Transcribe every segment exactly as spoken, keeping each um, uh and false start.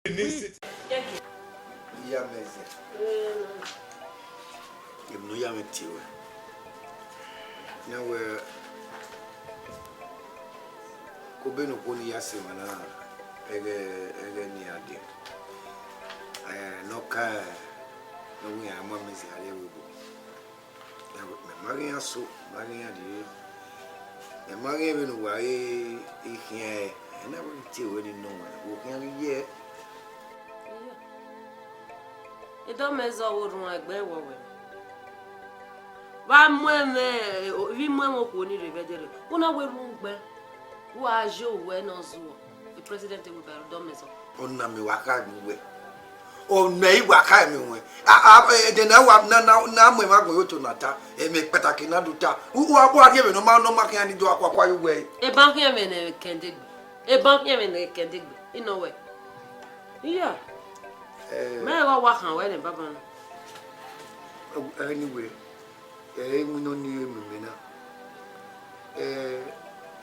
Iya Amẹzẹ, emwi ne u ya mwẹ tie ruẹ, ne wẹ ke obọ ne okhuo ni ya sẹ emwa na, ẹghẹ, ẹghẹ ne iran dee, eh, ne ọ ka, ne ọ wẹ iran mu Amẹzẹ rrie ẹvbo. Mẹ ma ghi iran so, ma ghi iran rhie. Mẹ ma ghi vbene uwa re, I khian ẹre, ẹ na wẹ I tie ruẹ ni nọ ruẹ, wo khian ghi ye ẹre. Iya. Edọmẹzẹ ọghe orhuan egbe wọ wẹ. Vbe a mu ẹmwẹ, vbe I mu ẹmwẹ okhuo ni rre vbe ẹdẹrriọ, u na wẹ erhunmwu gbe. Wa ye owẹ ne ọ zuọ, the president will be Edọmẹzẹ. Ọna mẹ wa kha mu wẹ. Ọ mẹ I wa kha mu wẹ. A, a, ẹdẹ na wa na, na, na mu emwa agbọn ye otọ na ta, ẹmwẹ kpataki na do ta. U, u, u a rhie ẹmwẹ ne ọ ma, ne ọ ma khian ni do akhuakhua ye uwẹ. Eban khian ẹmwẹ ne kẹndegbe. Eban khian ẹmwẹ ne kẹndegbe. I nọ wẹ. Iya. Eh. Mẹ ghe ọ wa khan wẹ ne baba na. Anyway, ẹ i winna ọnii re mu mẹ na. Eh,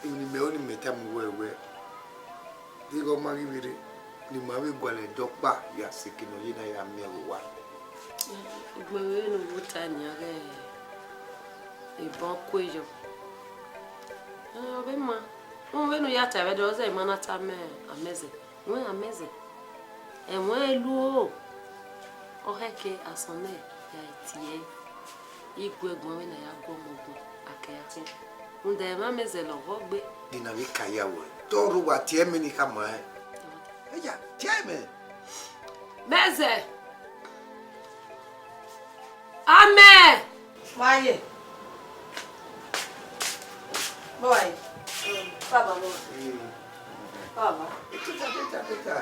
emwi ne imẹ ru ne imẹ tama uwẹ wẹ, deghẹ ọ ma ghi vbe rre, ne ima vbe gualọ ẹdẹ ọkpa ya sẹ eke ne ọ ye na ya miẹn vbe owa. Ugbẹn vbene u vbe ota nian ghẹ ebọ ku eyọ. Eh, ọ vbe ma. Rhunmwuda vbene u ya ta vbe ẹdẹ, ọ zẹ ima na tama Amẹzẹ. Wẹ Amẹzẹ, ẹmwẹ luo, ọ khẹke asọn nẹ ya tie ẹre, I gu ẹre guan vbene a ya gu ọmọ guan, a ke ya khian. Rhunmwuda ẹmwẹ Amẹzẹ lọghọ gbe. Di na vbe ka ya wẹ, te ọ rre uwa tie ẹmwẹ ne I khama rẹn. Eya, tie ẹmwẹ. Mẹzẹ. Amẹ. Wa ye. Baba ye. Baba, baba. Mm. Baba. Pita, pita, pita.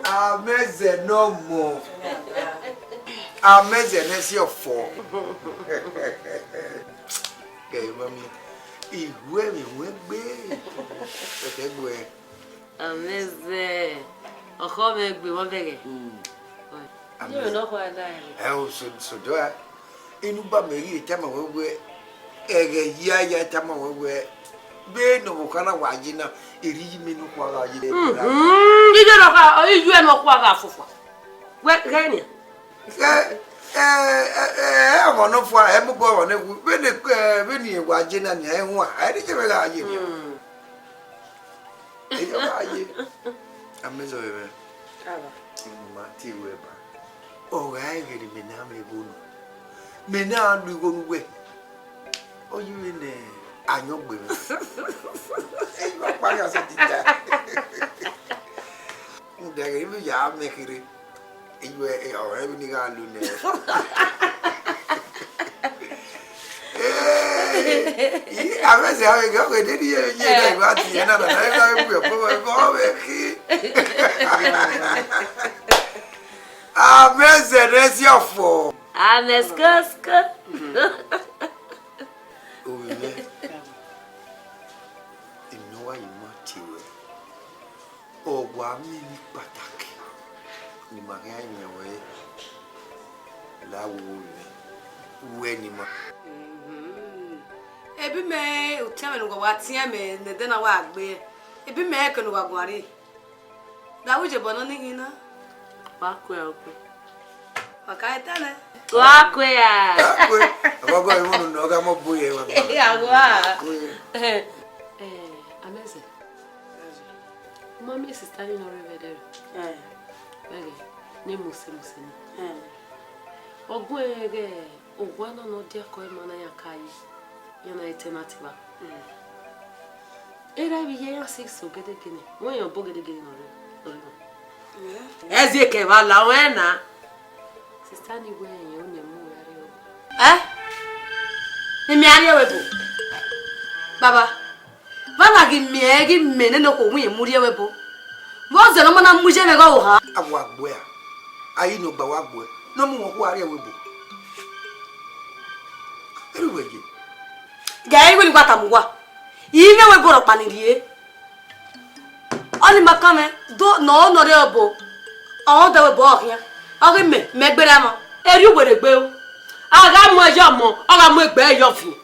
Amẹzẹ ne ọmọ. Amẹzẹ ne ẹse ọfọ. Kẹ mami. Iwẹ mi wẹ gbe. Kẹkẹ gbe. Amẹzẹ, ọkhọ mwẹ gbe vbọ vbe ẹghẹ. Mm. Oi. Amẹzẹ. Yẹrẹ ne ọ khuara da ẹre. Ẹ o, so, so do a. Inu ba mẹ ghi tama wẹ wẹ, ẹghẹ ya ya tama wẹ wẹ, vbene ọvbokhan na wa ye na, erriọ imẹ ne ọ khuara ye. Mhm, iye ne ọ khuara, iye ne ọ khuara fua fua. Wẹ ghẹ nian. Ẹ, ẹ, ẹ, ẹ, ọmọ nọ fua, ẹ mu gbe ọmọ ne wu, vbene, ẹ, vbene irẹn wa ye na nian, ẹ huan, ẹ i re iye mwẹ gha ye nian. Mm. Eyo gha ye. Amẹzẹ ọre mwẹ. Aba. Unu ma te ru ẹba. Ọ gha ẹghẹ ne mẹ na mwẹ igho nọ. Mẹ na lu igho ne uwẹ. Ọ yi vbe ne ayọn gbe mwẹ. Eyo ọkpa gha sẹ tita. Rhunmwuda ẹghẹ ne I ya mẹ kherhe. Iwẹ, eh, ọrẹ vbene I gha lu nẹ. Eh, I, Amẹzẹ, avbe gẹ ọghe dede ye, ye na, I wa tie na, na, na, I wa bu ẹbọ, ẹbọ, ọ vbe khin. Amẹzẹ ne ẹse ọfọ. Amẹ skosko. Ovbi mwẹ, emwi ne ọ wa ye ima tie ruẹ. Ọ wa miẹn emwi kpataki ne ima khian miẹn ruẹ la wo vbe uwẹ ne ima. Mhm. Ebi mẹ, utiẹn mwẹ ne uwa wa tiẹn mẹ ne ẹdẹ na wa gbe. Ebi mẹ, ẹkẹ ne uwa guan rrie. Da vbe ijobọ nọ ni ghi na? Wa kue, wa kue. Wa ka eta nẹ. Wa kue a. Wa kue. Ọgọgọ, emwi unu nọ gha mọ bu ye wa. Ya wa. Kue. Eh, Amẹzẹ. Ma miẹn sista ni ne ọ rre vbe ẹdẹrriọ. Eh. Vbe ẹghẹ ne mose mose ni. Eh. Ọ gu ẹre ghẹ owa na ne ọ diakọ ima na ya ka yi, iran na i tẹ na tiva. Mm. Erha vbe iye iran six ogedegene, wẹ iran obọ ogedegene ne ọ rre, ne ọ rre na. Yeah. Ẹ ziẹ kẹ vba la ruẹ na. Sista ni wẹ ẹyẹn, ọ nẹ mu ya rre o. Ẹ? Ne imẹ a rrie ẹvbo ebo? Baba, vbe a na ghi miẹn ẹre ghi mẹ nene okhuo winna mu rrie ẹvbo ebo? Vbọzẹ ne ọ ma na mu iye mwẹ ghe ọvbokhan? A wa gbe a, a yi ne ọ gba wa gbe, ne ọ mu mwẹ okhuo a rrie ẹvbo ebo. Erha uwẹ ye. Gẹ, I wẹ ne I gba tama uwa. I mwẹ ẹvbo ebo rhọkpa ni rrie. Ọni ma kan mwẹ, do ne ọ nọ rrie ẹvbo ebo, ọ dẹ ẹvbo ebo ọ khian. Ọ ghi mẹ, mẹ gberra mwa. Erriọ uwẹ rre egbe o. A gha mu ẹyọ ọmọ, ọ gha mu egbe ẹyọ ọviẹn.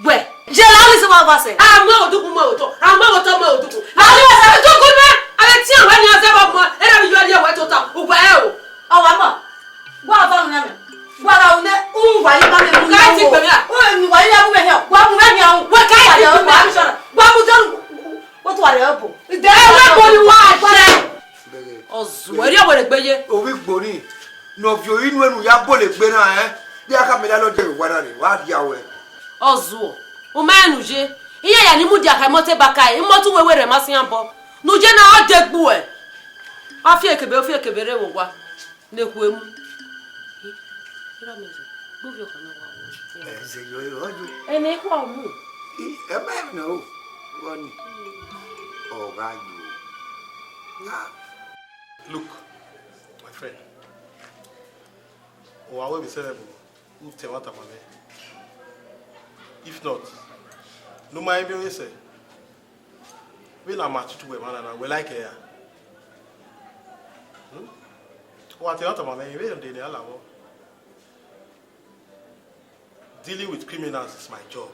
Wẹ, ye la ni se wa gha sẹ. A mu ẹvbo odukun, mu ẹvbo otọ, a mu ẹvbo otọ, mu ẹvbo odukun. A mu ẹvbo odukun mẹ. A Etiẹn wẹ nian zẹ vbe ọgbọn, erha vbe iyọrhie wẹ tota, uwẹ rẹn o. Ọ wa ma, wa va unu nẹ mẹ. Wa gha unu, u wa yi ma mẹ mu. Ka ti gbe mẹ a? U nu wa yi ya mu mẹ hian, wa mu mẹ hian. Wẹ ka ti gbe mẹ a? Wa mu dọnu, u tu wa rẹ obo. Ẹ wẹ bo ni wa jẹ. Ọ zuẹ, erriọ wẹ rhe gbe ye. Ovbi Igboni, ne ọ viọ inu ẹre ne u ya bọlọ egbe na, ẹn? Vbe a khama ne a lọdẹ vbe owa na rre, wa dia wẹ. Ọ zuọ, u ma rẹn ne u ye. Iran ya ni mudia kha imọto eba ka, imọto uwẹ werriẹ ma siẹn abọ. Ne u ye na, ọ de gbuẹ. Ọ fian ekebe, ọ fian ekebe rre vbe owa. Ne ekhue mu. Ira mẹ zẹ, gbe ovbi ọkhan na wa. Ẹ zẹ yọ, ẹ, ọ yo. Ẹmwẹ ekhua mu. I, ẹ ma ẹmwẹ na o. Vbọ ni? Ọ gha yo. Ah. Look, my friend, wa wẹ vbe sẹ ẹvbo, u te ẹmwata ma mwẹ. If not, ne u ma miẹn ọre sẹ, vbene a ma tutu wẹ emwa na na, wẹ like ẹre ra? Hmm? Wa te ẹmwata ma mwẹ, vbene ọ dee ne a lavọ. Dealing with criminals is my job.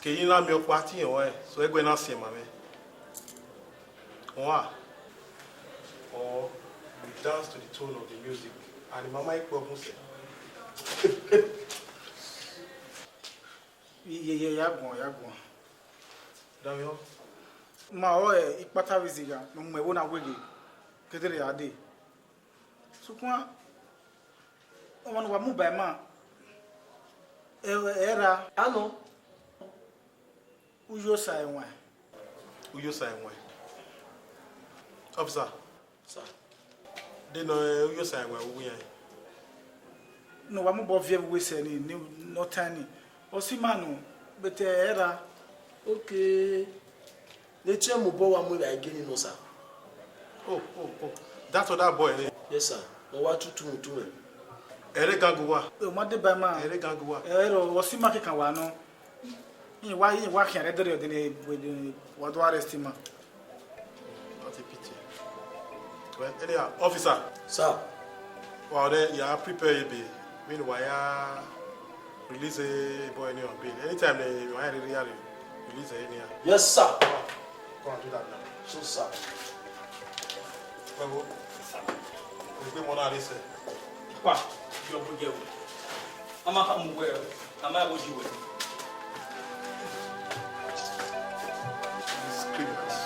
Ke I na miẹn ọkpa tie ọnrẹn, so ẹguẹ na siẹn ma mwẹ. Ọnrẹn, or we dance to the tone of the music, and mama ikpe ọgbọn sẹ. Ye, ye, ye, ya guan, ya guan. Damian. Ma ọre ikpata vbe izigha ne ọ mu ẹvbo na weghe, kedere ya dee. Sokpan, ọmwa ne uwa mu ba ima, ẹ, ẹ ra. Anọ. Uyosa ẹwaẹn. Uyosa ẹwaẹn. Officer. Sir. De nọ, ẹ, uyosa ẹwaẹn vbe uwu iran? Ne uwa mobọ viẹ vbe uwu sẹ ni, ni, ne ọ taẹn ni. Ọ si ima nọ, but ẹ ra. Okay. Ne etẹn mobọ wa mu evbare gie ni nọ, sir. Oh, oh, oh. That other boy, eh? Yes, sir. Ne ọ wa tutu mu utu mwẹ. Ẹ re gang uwa. Ẹ, ọ ma deba ima. Ẹ re gang uwa. Ẹ, ọ si ima kekan wa nọ. Iran wa, iran wa khian rre ẹdẹrriọ, de ne, wa do arrest ima. What a pity. Well, anyhow, officer. Sir. Wa ọre ya prepare ebe. Meanwhile, ya release a boy ni on bail. Anytime they want to release any. Yes, sir. Go and do that now. So, sir. Well, well. Sir. We pay money, sir. Pa, yọ bu jẹ wẹ. A ma kha mu wẹ, a ma gho ji wẹ. These criminals.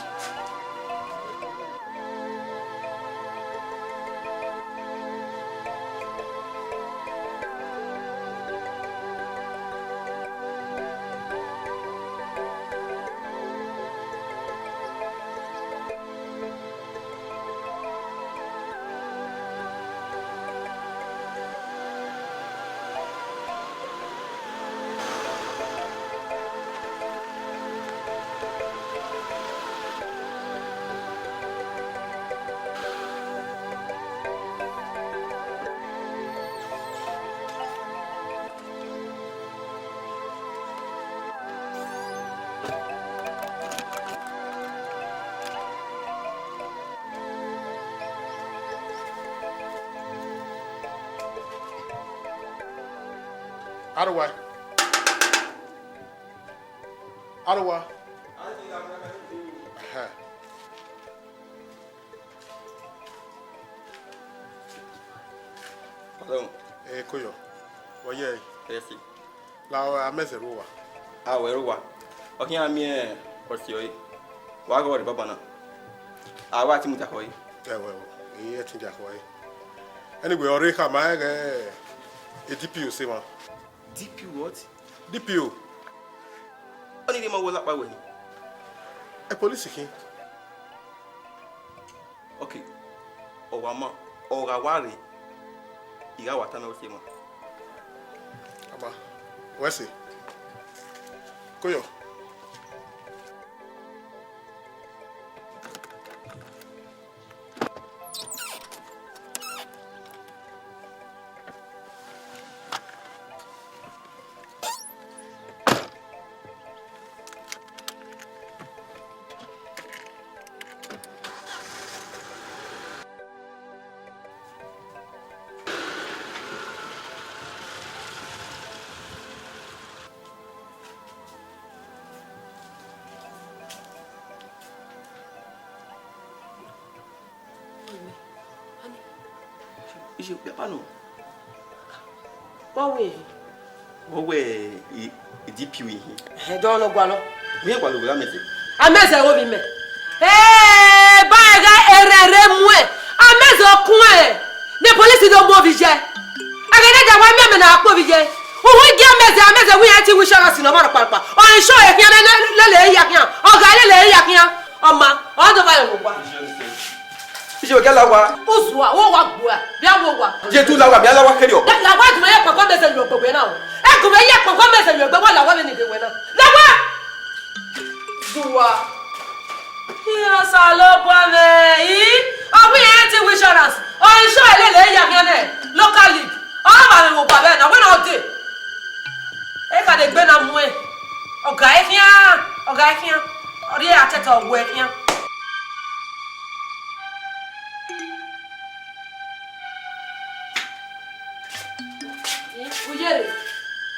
Arowa. Arowa. Ẹhẹn. Pardon. Eh, Koyo. Wẹ ye ẹre? Yes, sir. La, a mẹ zẹ rre uwa. A wẹ rre uwa. Ọ khian miẹn ọse ọre. Wa ghe ọre banbanna. A wa te mudia khọe. Ẹwẹ o, I i ẹtin dia khọe. Anyway, ọ rre khama ẹghẹ e D P O sẹ emwa. D P O what? D P O. Ọnii rhie ma wẹ ọ lakpa wẹ ni. E police khin. Okay. Ọ wa ma, ọ gha wa rre, I gha wa tama ẹre ọse emwa. Ama, wẹ sẹ. Koyo. Iye okpia pano. Wa wẹ ehe. Wẹ wẹ, e, e D P O ehe. Ẹhẹn, dọ nọ gualọ. Wẹ gualọ wẹ Amẹzẹ. Amẹzẹ wo vbe mẹ? Ee, ba ẹghẹ erhẹrhe muẹn. Amẹzẹ ọkuẹn. Ne police do mu ovbi ye. Ẹghẹ ne da wa miẹn mẹ na kpo ovbi ye. Uwu gie Amẹzẹ, Amẹzẹ wẹ iran te wẹ insurance ne ọ ma nọ kpakpa. Ọ insurance khian lele, lele ya khian. Ọ gha lele ya khian. Ọ ma, ọ do va yọ vbe owa. Iye wẹ gie a la owa. Uzua, wo wa gbua, bia wo wa. Ye tu la owa, mia la owa kherriọ. La, la owa, gu mẹ ye kpọnkpọn mẹ zẹ yọ gbogbo na o. E gu mẹ ye kpọnkpọn mẹ zẹ yọ gbogbo, la owa vbene I de wẹ na. La owa. Uzua. Iye Osanobua mwẹ, i, ọ wẹ iran te wẹ insurance. Ọ insurance lele ya khian nẹ, local league. Ọ ma vbe wo ba vbe na, wẹ na ọ dee. E ka de gbe na muẹn. Ọ gha khian, ọ gha khian. Ọ rhie atẹtẹ ọ wẹ khian. Uyere,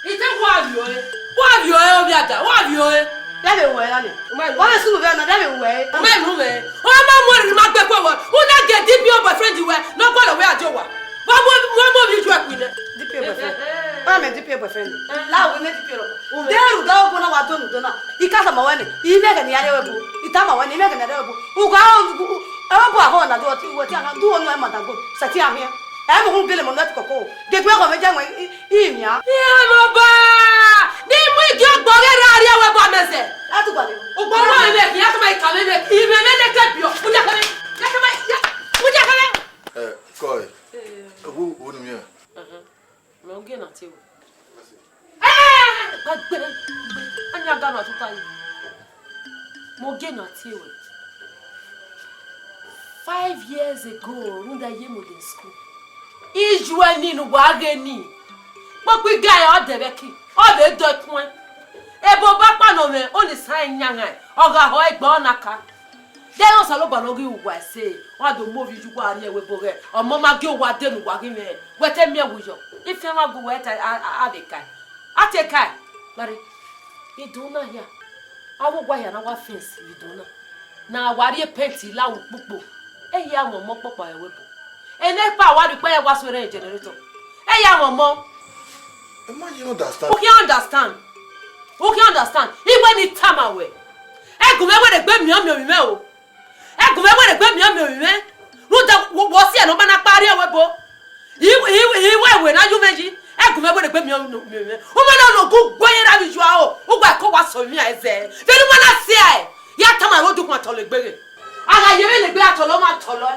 ite wa vio e, wa vio e, ovbi ada, wa vio e. Dẹ vbe wẹ na nẹ? Wa vbe sunu vẹ na, dẹ vbe wẹ. Ọ ma ru mwẹ. Ọ ma mu erhirhi ma gbe kue wẹ. U na gie D P O boyfriend wẹ, ne ọ gualọ wẹ a die owa. Wa mu, wa mu ovbi ju ẹkui nẹ. D P O boyfriend. Ọ mẹ D P O boyfriend. La wẹ mẹ D P O. De ru da obo na wa do nu do na. I ka tama wẹ nẹ, I mẹ ẹghẹ ne I ya rre ẹvbo. I tama wẹ nẹ, I mẹ ẹghẹ ne I ya rre ẹvbo. U gha, u, u, ẹvbo ahọ na do, wẹ te a na, do nu ẹ ma da go. Sẹtin a miẹn. Ẹ mu hu gele mọ nẹ ti koko. Gegbe ọghọ mwẹ jẹ wẹ, I, I miẹn. Iran ọba! Ne I mu igi ọgbọ ghe ra rrie ẹvbo Amẹzẹ. A tu gbale. Ugbọ wa mẹ, I ya tama I tama mẹ, I mẹ mẹ ne ke biọ. Mu dia kẹmẹ. Ya tama, ya, mu dia kẹmẹ. Eh, koi. Eh. Wo, wo nu ya. Mẹ ogie na tie wẹ. Eh, gbe, gbe, a yan ga na tuta yi. Mẹ ogie na tie wẹ. Five years ago, rhunmwuda iye modern school, iye ẹre ni ne uwa ghe ni. Kpokpo iga ẹre ọ dẹ vbe ẹki, ọ vbe dọ ẹkuẹn. Ebe ọba kpa nọ mwẹ, ọnii sa yan ngan, ọ gha họ egbe ọ na ka. Deghẹ Osanobua ne ọ ghi ru uwa ẹse, ọ do mu ovbi ye uwa rrie ẹvbo ebo ghẹ, ọmọ ma gie uwa de ne uwa ghi mwẹ, wẹ te miẹn wu yọ. Ifian mwa gu wẹ ta a, a, a vbe kae. A te kae. Lare, idun na hia. Avbe uwa hia na wa fence vbe idun na. Na wa rhie paint la ukpukpo. Ehia wọn ọmọ kpọkpa ẹvbo ebo. Ene pa wa rhie ukpẹ ya wa so rẹn generator. Ehia wọn ọmọ. Ẹ ma ye understand. U khian understand. U khian understand. Iwẹ ne I tama wẹ. Ẹgumwẹ wẹ rhe gbe miẹn miẹn ovbi mwẹ o. Ẹgumwẹ wẹ rhe gbe miẹn miẹn ovbi mwẹ. Rhunmwuda wẹ, wẹ si ẹre ne ọ ma na kpa rrie ẹvbo ebo. I, i, I wẹ wẹ na yu mwẹ yi. Ẹgumwẹ wẹ rhe gbe miẹn miẹn ovbi mwẹ. U ma na lọ gu gbe ye ra vbe yua o. U gba ko wa sẹ ovbi mwẹ zẹ. Vbene u ma na si ẹe. Ya tama ẹvbo dukun atọlọ egbe ghe. A gha ye vbene egbe atọlọ ma tọlọ.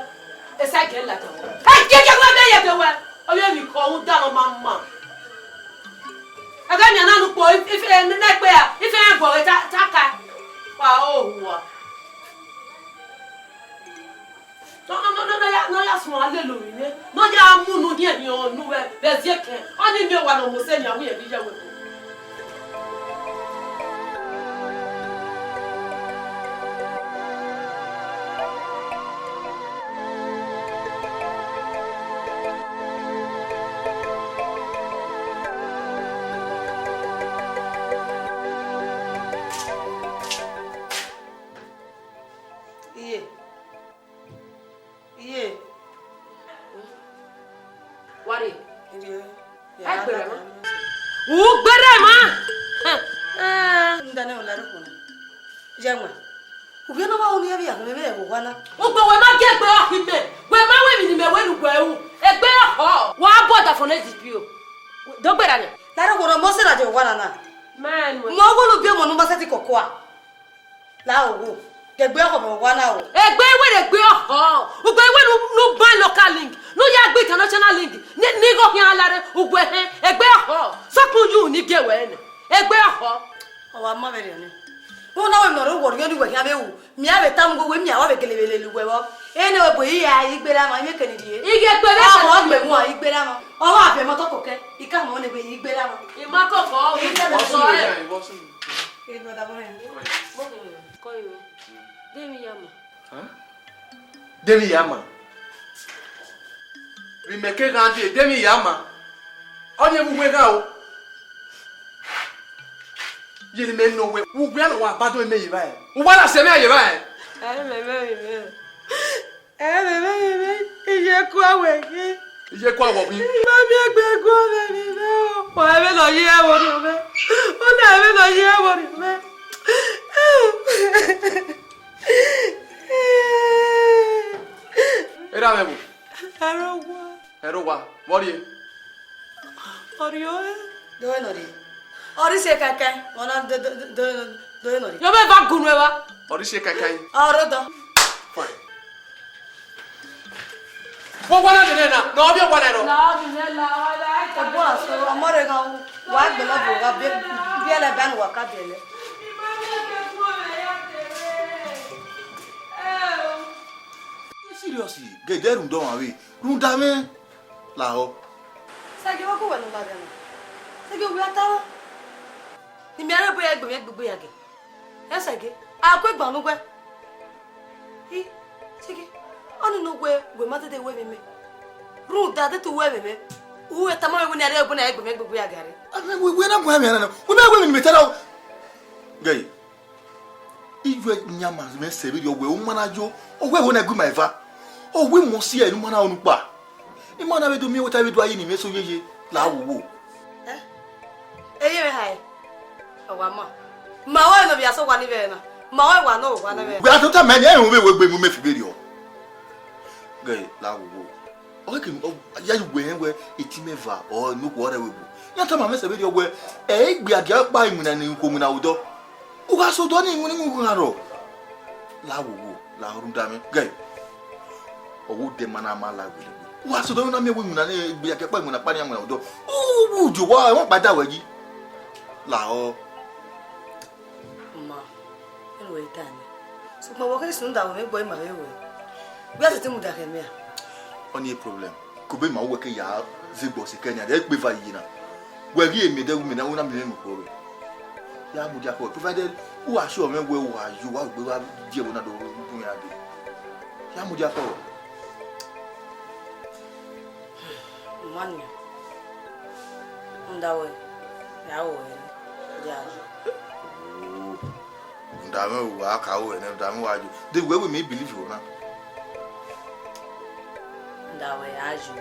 Esa gie ladian. Ẹ gie gie wẹ bẹ ye vbe wẹ. Ovbi emwi kọ u da nọ ma ma. Ẹghẹ mia na nukpo, ife, ife, ne, ne gbe a, ife rẹn guọghọ ta, ta ka. Wa o hua. Nọ, nọ, nọ, nọ, nọ ya, nọ ya suẹn a lele ovbi mwẹ. Nọ ya mu unu hiẹn hiẹn ọnu vbe, vbe ẹziẹkẹn. Ọnii miẹn owa ne ọ mose nian, wẹ irẹn ghi ye ẹvbo ebo. Iye. Iye. Wa rrie. Iye. Ẹ gbere ma. U gbere ma. Nda ne ọ la rokho na. Ye wẹ. Ughe ne ọ wa ru ne irẹn vbe ya khun mwẹ vbe ẹvbo owa na. Ugbẹn wẹ ma gie egbe ọhọ mẹ, wẹ ma wẹ emwi ne imẹ wẹ ne uwẹ ru, egbe ọhọ. Wa bọ ọdafẹn ne D P O. Do gberra nẹ. Lare owa ne ọ mose na ye owa na na. Man, wẹ. Mẹ ọghe ne u biẹ ọmọ ne u ma sẹtin koko a. La owo. Gie egbe ọhọ mwẹ owa na o. Egbe wẹ ne egbe ọhọ. Ugbẹn wẹ ne u, ne u ban local link, ne u ya gbe international link. Ni, ni igho khian la rre, uwẹ hẹn, egbe ọhọ. Sọkun yu ni gie wẹ nẹ. Egbe ọhọ. Ọ wa ma vberriọ nẹ. Vbọ na wẹ ne ọ rre owa orhiọn ne uwẹ khian vbe ru? Mia vbe tama uwẹ wẹ mia wa vbe gele vbe lele uwẹ vbọ. Ene wẹ bu iya igberra mwa, imẹ kene rrie. Ighe gbe vbe. Ọ ma gbe wọn igberra mwa. Ọ wa bẹ mọtọ kokẹ. I ka mọ ne gbe igberra mwa. I ma koko, ọ sọ ẹ. Igberra mwa. Kọ ire. De emwi ya ma. Huh? De emwi ya ma. Vbe imẹ ke ghan dee, de emwi ya ma. Ọ ni vbe uwu eghan o. Ye ne imẹ nọ wẹ, uwẹ na wa ba do imẹ ye evba ẹn. Uwa na sẹ mwẹ ye evba ẹn. Ẹ mẹ, mẹ, mẹ. Ẹ mẹ, mẹ, mẹ. Iye ku awẹ ghe. Iye kua wọ bi. Mami egbe gu ọmọ ni mẹ o. Wa ẹmwẹ ne ọ ye ẹvbo rriọ mẹ. Una ẹmwẹ ne ọ ye ẹvbo rriọ mẹ. Erha mwẹ vbo? Ẹrọ wa. Ẹrọ wa. Vbọ rrie? Ọ rrie ọre. Do we nọ rrie. Ọ rhie isi kẹkẹ, ọ na do do do do do nọ rrie. Yọ mẹ va gunu ẹvba. Ọ rhie isi kẹkẹ. Ọ rre odọ. Fine. Vbọ wa na dede na, ne ọ viọ wa na rọ. La ọ bi nẹ la ọ la. Ẹgbọn aso, ọmọ rẹ gha wu, wa gbẹlẹ ọbọ gha biẹlẹ ba ne wa ka biẹlẹ. Serious, gẹdẹ rhunmwuda ọmwa vbe rhunmwuda mwẹ lahọ. Sẹgie, vbọ ke uwẹ ne u la rria na? Sẹgie, uwẹ a ta na? Ne imẹ rre ebo ya gbe mwẹ gbegbe ya gẹ. Ẹ Sẹgie, a ku egban ne uwẹ. I, Sẹgie, ọnii ne uwẹ, wẹ ma dede ru ẹmwẹ mẹ. Rhunmwuda de te u ru ẹmwẹ mẹ. U wẹ tama mwẹ wẹ ne a rre ebo na ya gbe mwẹ gbegbe ya gẹ rre. A, wẹ, wẹ na guan mwẹ na, wẹ ma wẹ ne imẹ ta na o. Gẹ, Iye yan ma mwẹ sẹ vberriọ wẹ u ma na yo, ọ wẹ vbọ na gu ima eva. Ọ wẹ imẹ ọ si ẹre ne u ma na ru nukpa. I ma na vbe do miẹn wẹ te a vbe do a ye ne imẹ so yeye la wowo. Ẹ? Eye mwẹ hae. Ọ wa ma. Ma wẹ ne ovbi asẹ owa ni vbe ẹre na. Ma wẹ wa ne owa ne vbe ẹre. Wẹ a tota mẹ ni, ẹ rhunmwuda vbe wẹ egbe mu mẹ fi vberriọ. Gẹ la wowo. Ọ ke ya ye uwẹ rẹn wẹ etimẹ eva ọ ne okhuo rre ẹvbo ebo. Iran tama mwẹ sẹ vberriọ wẹ, ẹ i gbe agia ọkpa iwinna ne uko winna odọ. U gha sẹ odọ ni iwinna iwinna gha rrọọ. La wowo, la rhunmwuda mwẹ. Gẹ, ọ wẹ odẹ ma na ma la wele wele. U gha sẹ odọ ne u na miẹn wẹ iwinna ne egbe agia ọkpa iwinna ọkpa ne iran winna odọ. U, u, u, jo wa, ẹmwẹ ọkpa da wẹ yi. La ọ. Ma, ẹre wẹ i ta nẹ. Sokpan wẹ ọ keghi sunu da wẹ mwẹ gbe ima vbe ruẹ. Wẹ a sẹtin mudia khẹ mẹ a? Ọnii problem. Kobe ima uwẹ ke ya zẹ egbe ọse kẹ nian, ẹ kpe eva iye na. Wẹ ghi miẹn ẹdẹ gu mẹ na, wẹ na miẹn mwẹ mu khuọrre. Ya mudia khẹ, provided u gha sure mwẹ wẹ u gha yo, wa gbe wa die ẹvbo na do gun iran dee. Ya mudia khẹ. Mania, rhunmwuda wẹ, ya ru ẹre, ya ru. Rhunmwuda mwẹ, wa ka ru ẹre nẹ, rhunmwuda mwẹ wa yo. De wẹ wẹ mẹ believe ruẹ na? Rhunmwuda wẹ, ya yo.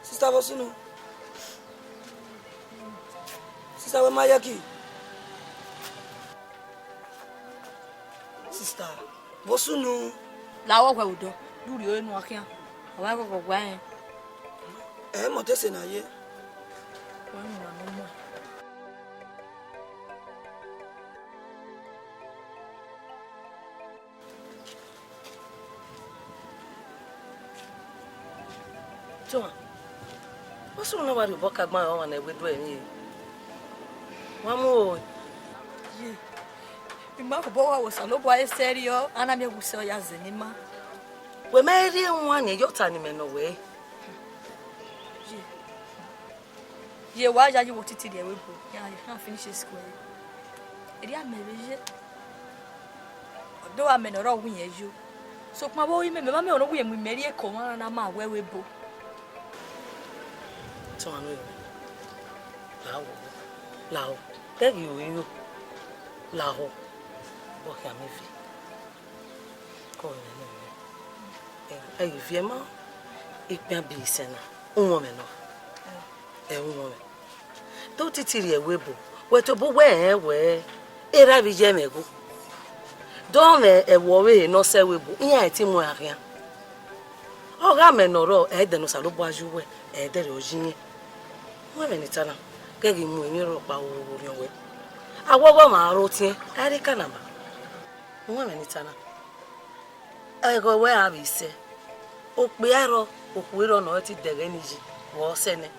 Sister, vbọ sunu? Sister, wẹ ma ye ẹki? Sister, vbọ sunu? La wẹ ọghe odọ, du rhie ore nuan khian, ọ wa ghọghọ gua rẹn. Ẹ, mọtẹn sẹ ne a ye. Wa winna ne ọ muẹn. Tuan, vbọ sunu na wa rhie obọ ka gban ọmwa ne ẹvbo do ẹmwẹ? Wa mu o. Ye, I ma khobọ wa wẹ Osanobua re sẹrriọ, a na miẹn wẹ usẹ ọ ya zẹ ne ima. Wẹ ma rhie wan ne iyọta ne imẹ nọ wẹ. Ye, ye wa yayi wẹ otiti rrie ẹvbo ebo, iran, iran finish school ẹre. Erriọ amẹ vbe ye. Ọ do gha mẹ ne ọ rre uwu irẹn yo. Sokpan vbe ori mẹ, mẹ ma miẹn ọre uwu irẹn mu imẹ rrie eko mwa na ma wẹ ẹvbo ebo. Tuan, lahọ, lahọ, te ghi ru iro, lahọ, vbọ khian mwẹ ve. Kọ mwẹ nẹ, ẹ ghi viẹ ma, ikpian bi sẹ na, uhunmwu mwẹ nọ, ẹ uhunmwu mwẹ. Do titi rrie ẹvbo ebo, wẹ tobọ uwẹ rẹn wẹ, erha vbe iye mwẹ gho. Dọ mwẹ ẹvbo ọvbehe ne ọ sẹ ẹvbo ebo, iran i te mu ẹre khian. Ọ gha mẹ ne ọ rrọọ, ẹdẹ ne Osanobua ye uwẹ, ẹdẹrriọ ọ ye irẹn. Wẹ ẹmwẹ ne I ta na, ghẹ ghi mu emwi rhọkpa vbe orhiọn wẹ. Awọghọ ọmwa aro tiẹn, a i rre Kanama. Wẹ ẹmwẹ ne I ta na. Ẹghẹ wẹ a vbe sẹ, okpia rrọọ, okhuo rrọọ ne ọ te dẹghe ni yi, vbe ọ sẹ nẹ,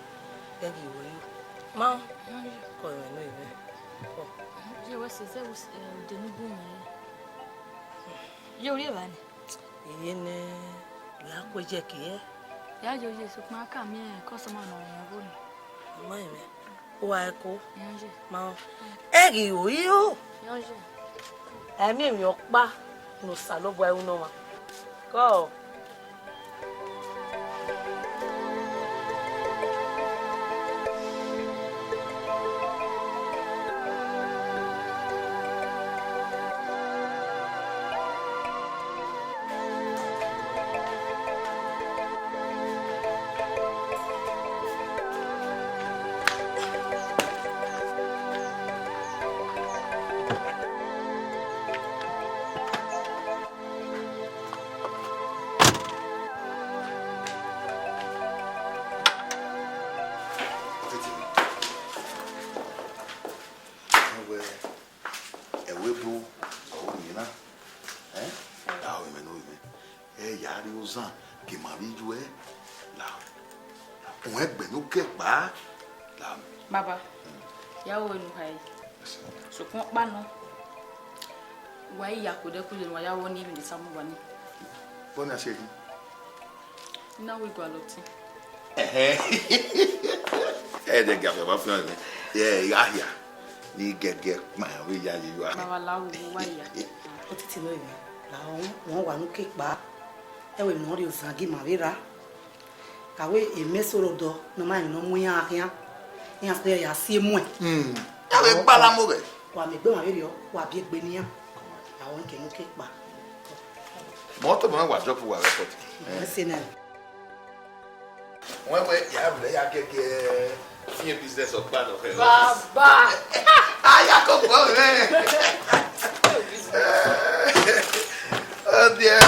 ghẹ ghi ru iro. Ma, kọ mwẹ ne ọ mwẹ. Kọ. Ye wẹ sẹ zẹ vbe ude ne u gu mwẹ re? Ye u rri evba nẹ? Iye nẹ, ya kue je kie. Ya yo ye, sokpan a ka miẹn customer ne ọ mwẹ ọvbo nẹ. Ma emwi, uwa ẹko. Yanje. Ma ọ. Ẹ ghi ro iro. Yanje. Ẹ miẹn emwi ọkpa ne Osanobua ru ne ọmwa. Kọ. Titi, ẹ wẹ, ẹvbo ebo ọre ovbi mwẹ na, ẹ? Lahọ, ovbi mwẹ ne ovbi mwẹ. Ẹ ya rrie ozan gie ima vbe iyuẹ, lahọ. Uwẹ gbẹnnẹ okẹ kpa, lahọ. Baba, ya ru ẹre ne u kha ẹre. Sokpan ọkpa nọ, wa i ya khodẹ khodẹ ne uwa ya ru ọnii vbe ne Osanobua ni. Vbọ ne a si ẹre khin? I na ru igualọ ọtẹn. Ẹhẹn. Ẹdẹ ga fian, fian nẹ. Ẹ, I gha hia. Ne I gẹgẹ kpa vbe ya ye yua. Baba, lahọ, wa ya. Otiti nọ emwi, lahọ, wọn wa ne u ke kpa. Ẹ wẹ emwi ne ọ rhie ozan gie ima vbe rra. Ka wẹ emẹ eso rre odọ ne ọ ma rẹn ne ọ mu iran khian, iran sẹ ya si emuẹn. Hmm. Ẹ vbe gbala mu ghẹ. Wa miẹn egbe mwa vberriọ, wa biẹ egbe ne iran. Lahọ, kẹ ne u ke kpa. Mọto mẹ wa drop wa airport. Ẹ sẹ nẹ. Wẹ wẹ ya vbe ya gẹgẹ fian business ọkpa nọ fẹ. Baba. Aya ko kpọ rẹ. Oh dear.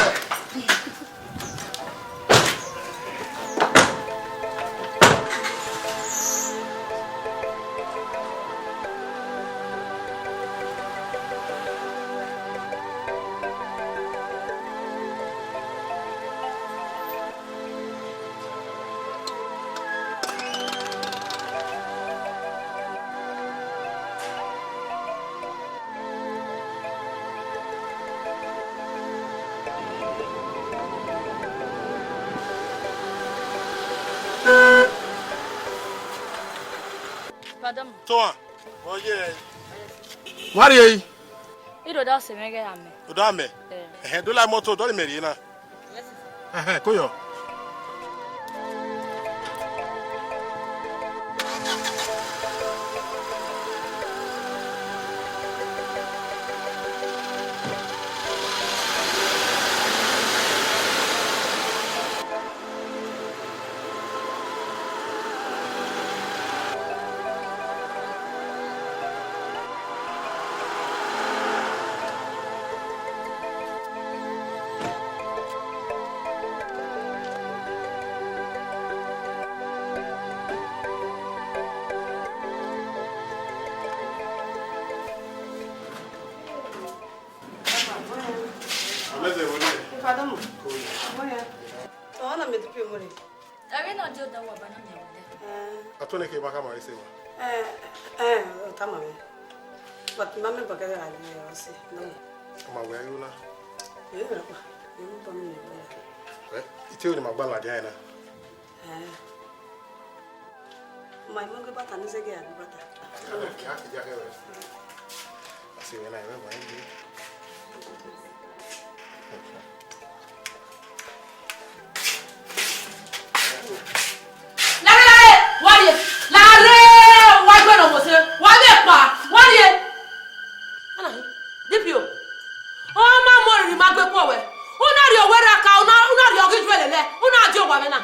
Pardon. Tohan. Ọ ye. Wa rrie yi. I do da sẹ mwẹ ghẹ amẹ. Do da mẹ? Eh. Ẹhẹn, do la imọto, dọni mẹ rrie na. Ẹhẹn, ko yọ. Amẹzẹ wo ni? Ifadọmọ. Ọna mẹ D P O mọ rre. Ẹre na di odẹ wa ba na mẹ wẹ. Eh. A tọn neke ma khama ẹse wa. Eh, eh, ọ tama mwẹ. But ma mẹ bọkẹ gha ye ọ sẹ. No. Ma wẹ ayo na. Eh, rapa. Ẹ mu bọ mi ni bọ. Eh, ite ni ma gba ladian na. Eh. Ma, I mu gbe bata ne I zẹgẹ ya gbe bata. Asi wẹ na, ẹ wẹ wa gbe. Lare, lare, wa rrie. Lare, wa gbe nọ mose. Wa vbe kpa, wa rrie. Ana hi, D P O. Ọ ma mu oriri ma gbe khuọnwẹ. U na rhie owẹ rre aka, u na, u na rhie ọghe ijuẹlẹ lẹ, u na die owa mwẹ na.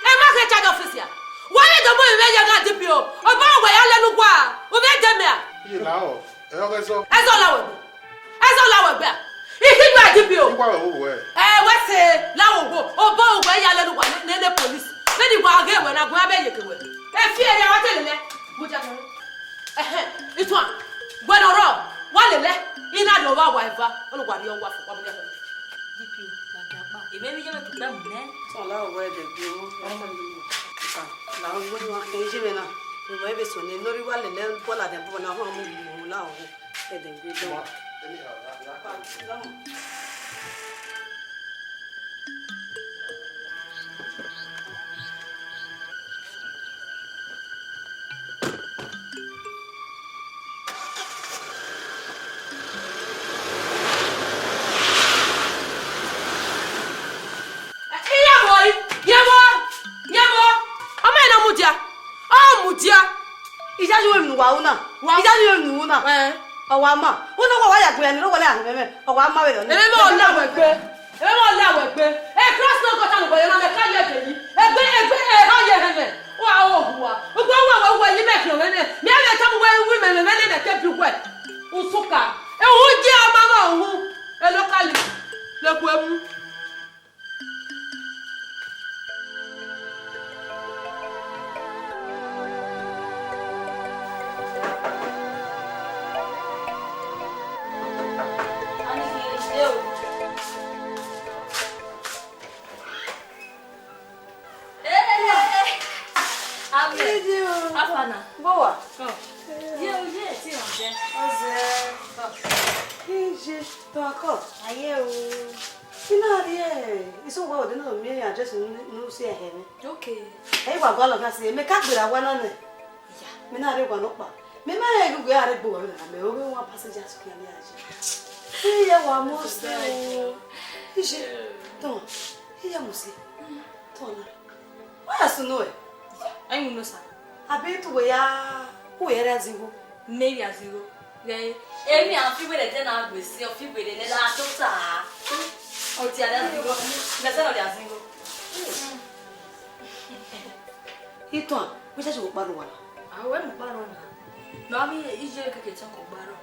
Ẹ ma khe charge office a. Wa vbe do mu emwi mwẹ ye gha D P O. Obọ wẹ ya lele uwa, u vbe dẹ mẹ a? Iye la ọ, ẹ ọghe zọ. Ẹzọ la wẹ gbe. Ẹzọ la wẹ gbe a. I khin gbe D P O. Uwa wẹ wo wẹ. Ẹ wẹ sẹ la wẹ wo. Obọ wẹ ya lele uwa ne, ne police. Vbene wa ghe wẹ na gun abẹ ye ke wẹ. E fi ẹre wa te lele. Mu dia kẹ. Ẹhẹn, ituan, wẹ ne ọ rrọọ, wa lele, I na rhie ọvba wa eva, ọ ne wa rhie ọwa fo, wa mu dia kẹ. D P O, ladian kpa, emẹ vbe iye mwẹ tukpẹ mu nẹ. Tọn la wẹ ẹdẹ gbe o. Ka, la wẹ wa, ẹ, iye mwẹ na, ẹ wẹ vbe sẹ nẹ, ne ọ rhie wa lele, bọ ladian bọ na, ọ ma mu mu la o, ẹdẹ gbe o. Iyayi mwẹ emwi ne uwa ru na. Wa- Iyayi mwẹ emwi ne u ru na. Eh. Ọ wa ma. Uno wa wa ya gbe ya ni, ro wọlẹ a họn mwẹ, ọ wa ma vberriọ ni. Ẹmwẹ mwẹ ọ la wẹ gbe. Ẹmwẹ mwẹ ọ la wẹ gbe. E cross no go ta nobody, na mẹ ka ye de yi. Egbe, egbe, e ha ye hẹ mwẹ. Wa o hua. Ugbo wa wa wa yi mẹ khian mwẹ nẹ. Mẹ vbe ta mu wẹ wi mẹ, mẹ, mẹ nene ke bi wẹ. Usuka. E hu je ọma ma hu. E locally. Le gbe mu. Amẹ. Iye o. Afana. Bọ wa? Ọ. Ye o ye ti hàn jẹ. Ọzẹ. Ọ. Iye. Tọ akọ. Aye o. I na rhie iso wa ode na miẹn address ne u si ẹhẹ mwẹ. Okay. Ẹ i wa gualọ khian si, mẹ ka gberra wa na nẹ. Iya. Mẹ na rhie wa nọkpa. Mẹ ma rẹn ghi wẹ a rre gbe uwa vbe na, mẹ ọghe one passenger so khian ne a ye. Iye wa mu ọse o. Iye. Tọ. Iye mu ọse. Tọ na. Wa ya sunu ẹ. Ẹyin no sa. Abi tu wẹ ya, u wẹ ya rria zigho. Mẹ ya zigho. Ghẹ, emwi a fi wẹrẹ ẹdẹ na gbe si, ọ fi wẹrẹ nẹ la tota. Ọ dia rria zigho. Mẹ sẹ nọ dia zigho. Ituan, wẹ cha si wo kpa rre uwa na. A wẹ mu kpa rre na. Mẹ wa miẹn iye keke tọn kọ gba rre.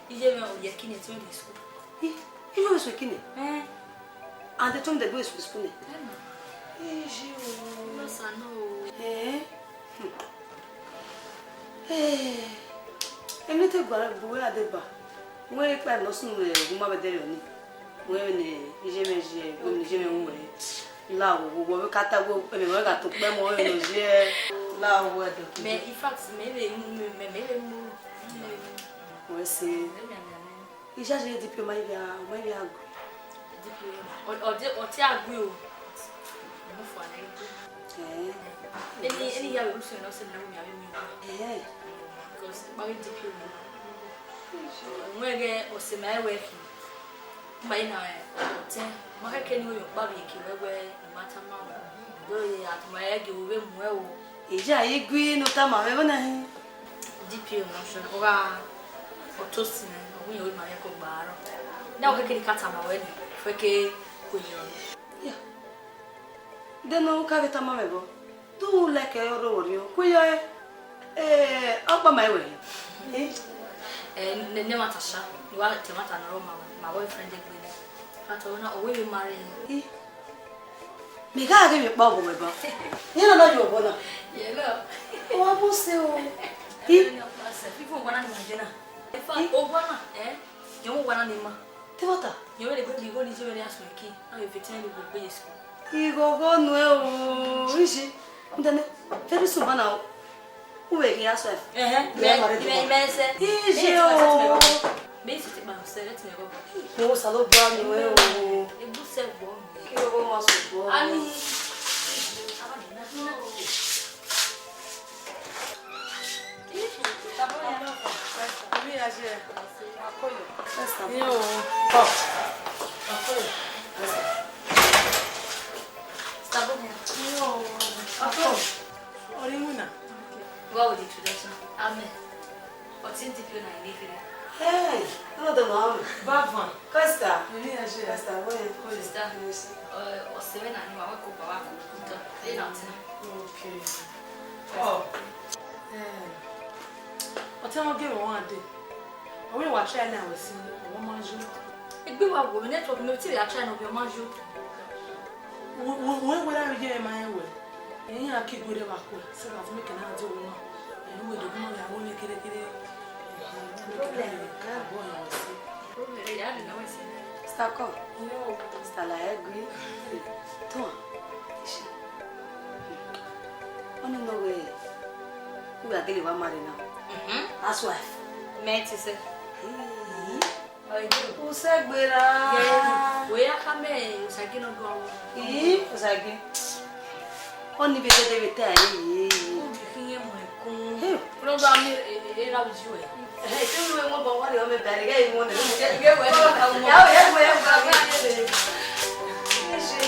Iye mwẹ ọ ye ẹki nẹ, te ọ rrie school. I, iye mwẹ so ẹki nẹ? Ẹn. And te ọ dẹ gbe school nẹ? Ẹn na. Iye o. No sa no o. Ẹn. Hmm. Eh, emwi ne te gua bu wẹ a deba. Wẹ ikpa nọ sunu vbe gu ma vbe dẹrriọ ni. Wẹ vbene iye mwẹ ye, wẹ vbene iye mwẹ ru wẹ. La wo, wo, wo, ka ta wo, emwi wẹ gha tọn ukpẹ mọ, wẹ vbene ọ ye, la wo, wẹ dọ. Mẹ, in fact, mẹ vbe mu, mẹ, mẹ, mẹ vbe mu. Wẹ se. Mẹ, mẹ, mẹ, mẹ. Iye ye D P O ma ivbi a, ma ivbi a gu. D P O, ọ, ọ, ọ te a gu o. Mo fua na gu. Eh. Eni, eni ya vbe ru sẹ na, ọ sẹ na, wẹ mi a vbe miẹn. Eh. Because kpao D P O. Wẹ ghẹ ọse ma ẹwẹ khin. Ma i na, eh, ọtẹn, ma khẹke ne uwẹ kpao vbe eke wẹ wẹ, ma tama wẹ. Do ye a tama ẹre gie vbe mu ẹ o. Iye a i gui ne u tama mwẹ vbọ na hin. D P O nọ sọ, ọ gha, ọ to sin, ọ wẹ irẹn ma rẹn kọ gba arọ. Na wẹ khẹke ne I ka tama wẹ ni, fẹ ke ku yọ. Ya. De ne u ka vbe tama mwẹ vbọ? Do u like ẹre ọrọre orhiọn? Ku yọ ẹre. Eh, ọkpa ma i wẹ. Eh? Eh, ne, ne ẹmwata sha, ne wa ta ẹmwata ne ọ rọ ma wẹ, ma wẹ friend egbe nẹ. Fata ọna, ọ wẹ vbe ma rẹ. Eh? Mẹ gha ghe emwi ọkpa obọ wẹ ba. Iran na yo obọ na. Ye lọ. Ọ wa mu se o. Eh? Ye lọ, ọkpa se. Fifo owa na ni ma je na. In fact, owa na, eh? Ye owa na ni ma. Te vbọta? Ye vbe le gbe igho ni je vbe ne a suẹn ki. A vbe fetẹn ni gbe ye school. Ighọghọ nuẹn o, iye. Ndẹnẹ, very soon ba na o. U vbe ghi ya suẹn. Ẹhẹn, mẹ, mẹ, mẹ sẹ. Iye o. Mẹ sẹ ti kpa sẹ, let me go. Mo wo Osanobua nuẹn o. Ebu sẹ gbọ. Ighọghọ ma sẹ gbọ. Ami. What would introduction? Amen. Ọtẹn D P O na ini kiri. Hey, no do no. Baba. Costa. Ini aje. Costa, where? Sister. Yes. Uh, ọse mwẹ na ni wa wẹ ko baba ko. Ẹ na ọtẹn. Okay. Oh. Eh. Ọtẹn wọn gẹ wọn wa de. Ọ wẹ wa try na wẹ si, ọ ma yo. Egbe wa wo, network mẹ te ya try na, ọ ma yo. Wo, wo, wo, whether you hear my word. Ẹ̀yin a ki gbe rẹ vbe akhuẹ, so that make na do wo na. Ẹ̀yin wẹ do ma ya wo ne kere kere. Problem. Ka bo ya wẹ si. Problem. Ya ni na wẹ si. Sister, come. Yo. Sister, la egbe. Tọ. Ishi. Ọni nọ wẹ, u gha gele wa marry now. Mhm. Housewife. Mẹ te sẹ. Hey. Ọ ye. U sẹ gberra. Ye, wẹ ya khama Osagie ne ọ guan wẹ. Ii, Osagie. Ọni vbe dede vbe te a ye. U ghi khian mu ẹkun. Hey. Program ni, e, e, e, ra vbe ju ẹ. Ẹhẹn, te u ru emọ obọ, wa rhie ọmọ ẹbẹre, ghẹ i wọn nẹ. Ghẹ wẹ, ya wẹ, ya wẹ, ya wẹ. Iye,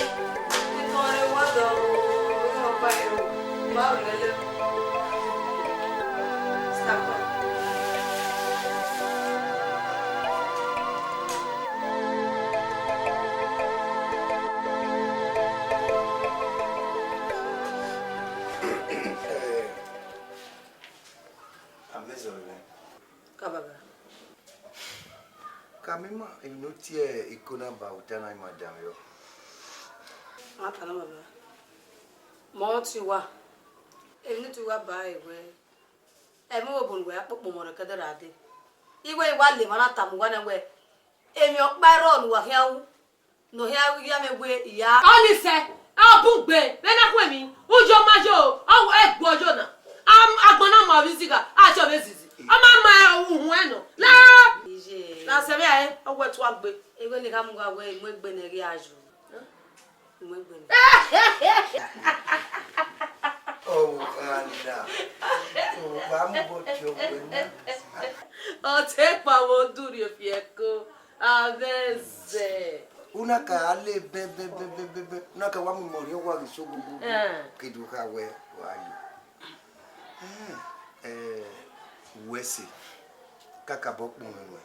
itan re wa dọ, o, o, o, pa, o, ma rẹ lẹ. Sister, Ka baba. Ka mẹ ma, emwi ne u tie iko na ba, u ta na ima danmwehọ. A ta na baba. Mẹ ọ tie uwa. Emwi ne u tie uwa ba ẹre wẹẹ, ẹmwẹ obọ ne uwa ya kpokpo mwẹ rre kẹdẹ ra dee. I wẹẹ I wa le emwa na tama uwa na wẹẹ, emwi ọkpa i rrọọ ne uwa khian ru, ne ọ khian ghi ya mwẹ wẹẹ I ya. Ọnii sẹ, ọ bun gbe, vbene a khu emwi, u yo ma yo, ọ wẹ ẹguọ yo na. Am-, agbọn na ma ovbi zigha, a tie ọvbi ezizi. Ọ ma ma uhunmwu ẹnọ. La! Iye. Na sẹ vbe ẹre, ọ wẹ tua gbe. Ewẹ ne I gha mu gha wẹẹ, I mu egbe nẹ ghi a yo. I mu egbe nẹ. Ọ vbe kha na. Ọ vbe mu obọ tie ọgbe na. Ọ te kpa vbe odurri efiẹko. Avbe ẹzẹ. U na ka le bẹnbẹnbẹnbẹnbẹn, u na ka wa mu imẹ orhiọn wa ghi so gogogo. Eh. Kedu kha wẹ wa yo. Eh, eh, wẹ ẹse, kakabọ kpọnmwẹ ruẹ.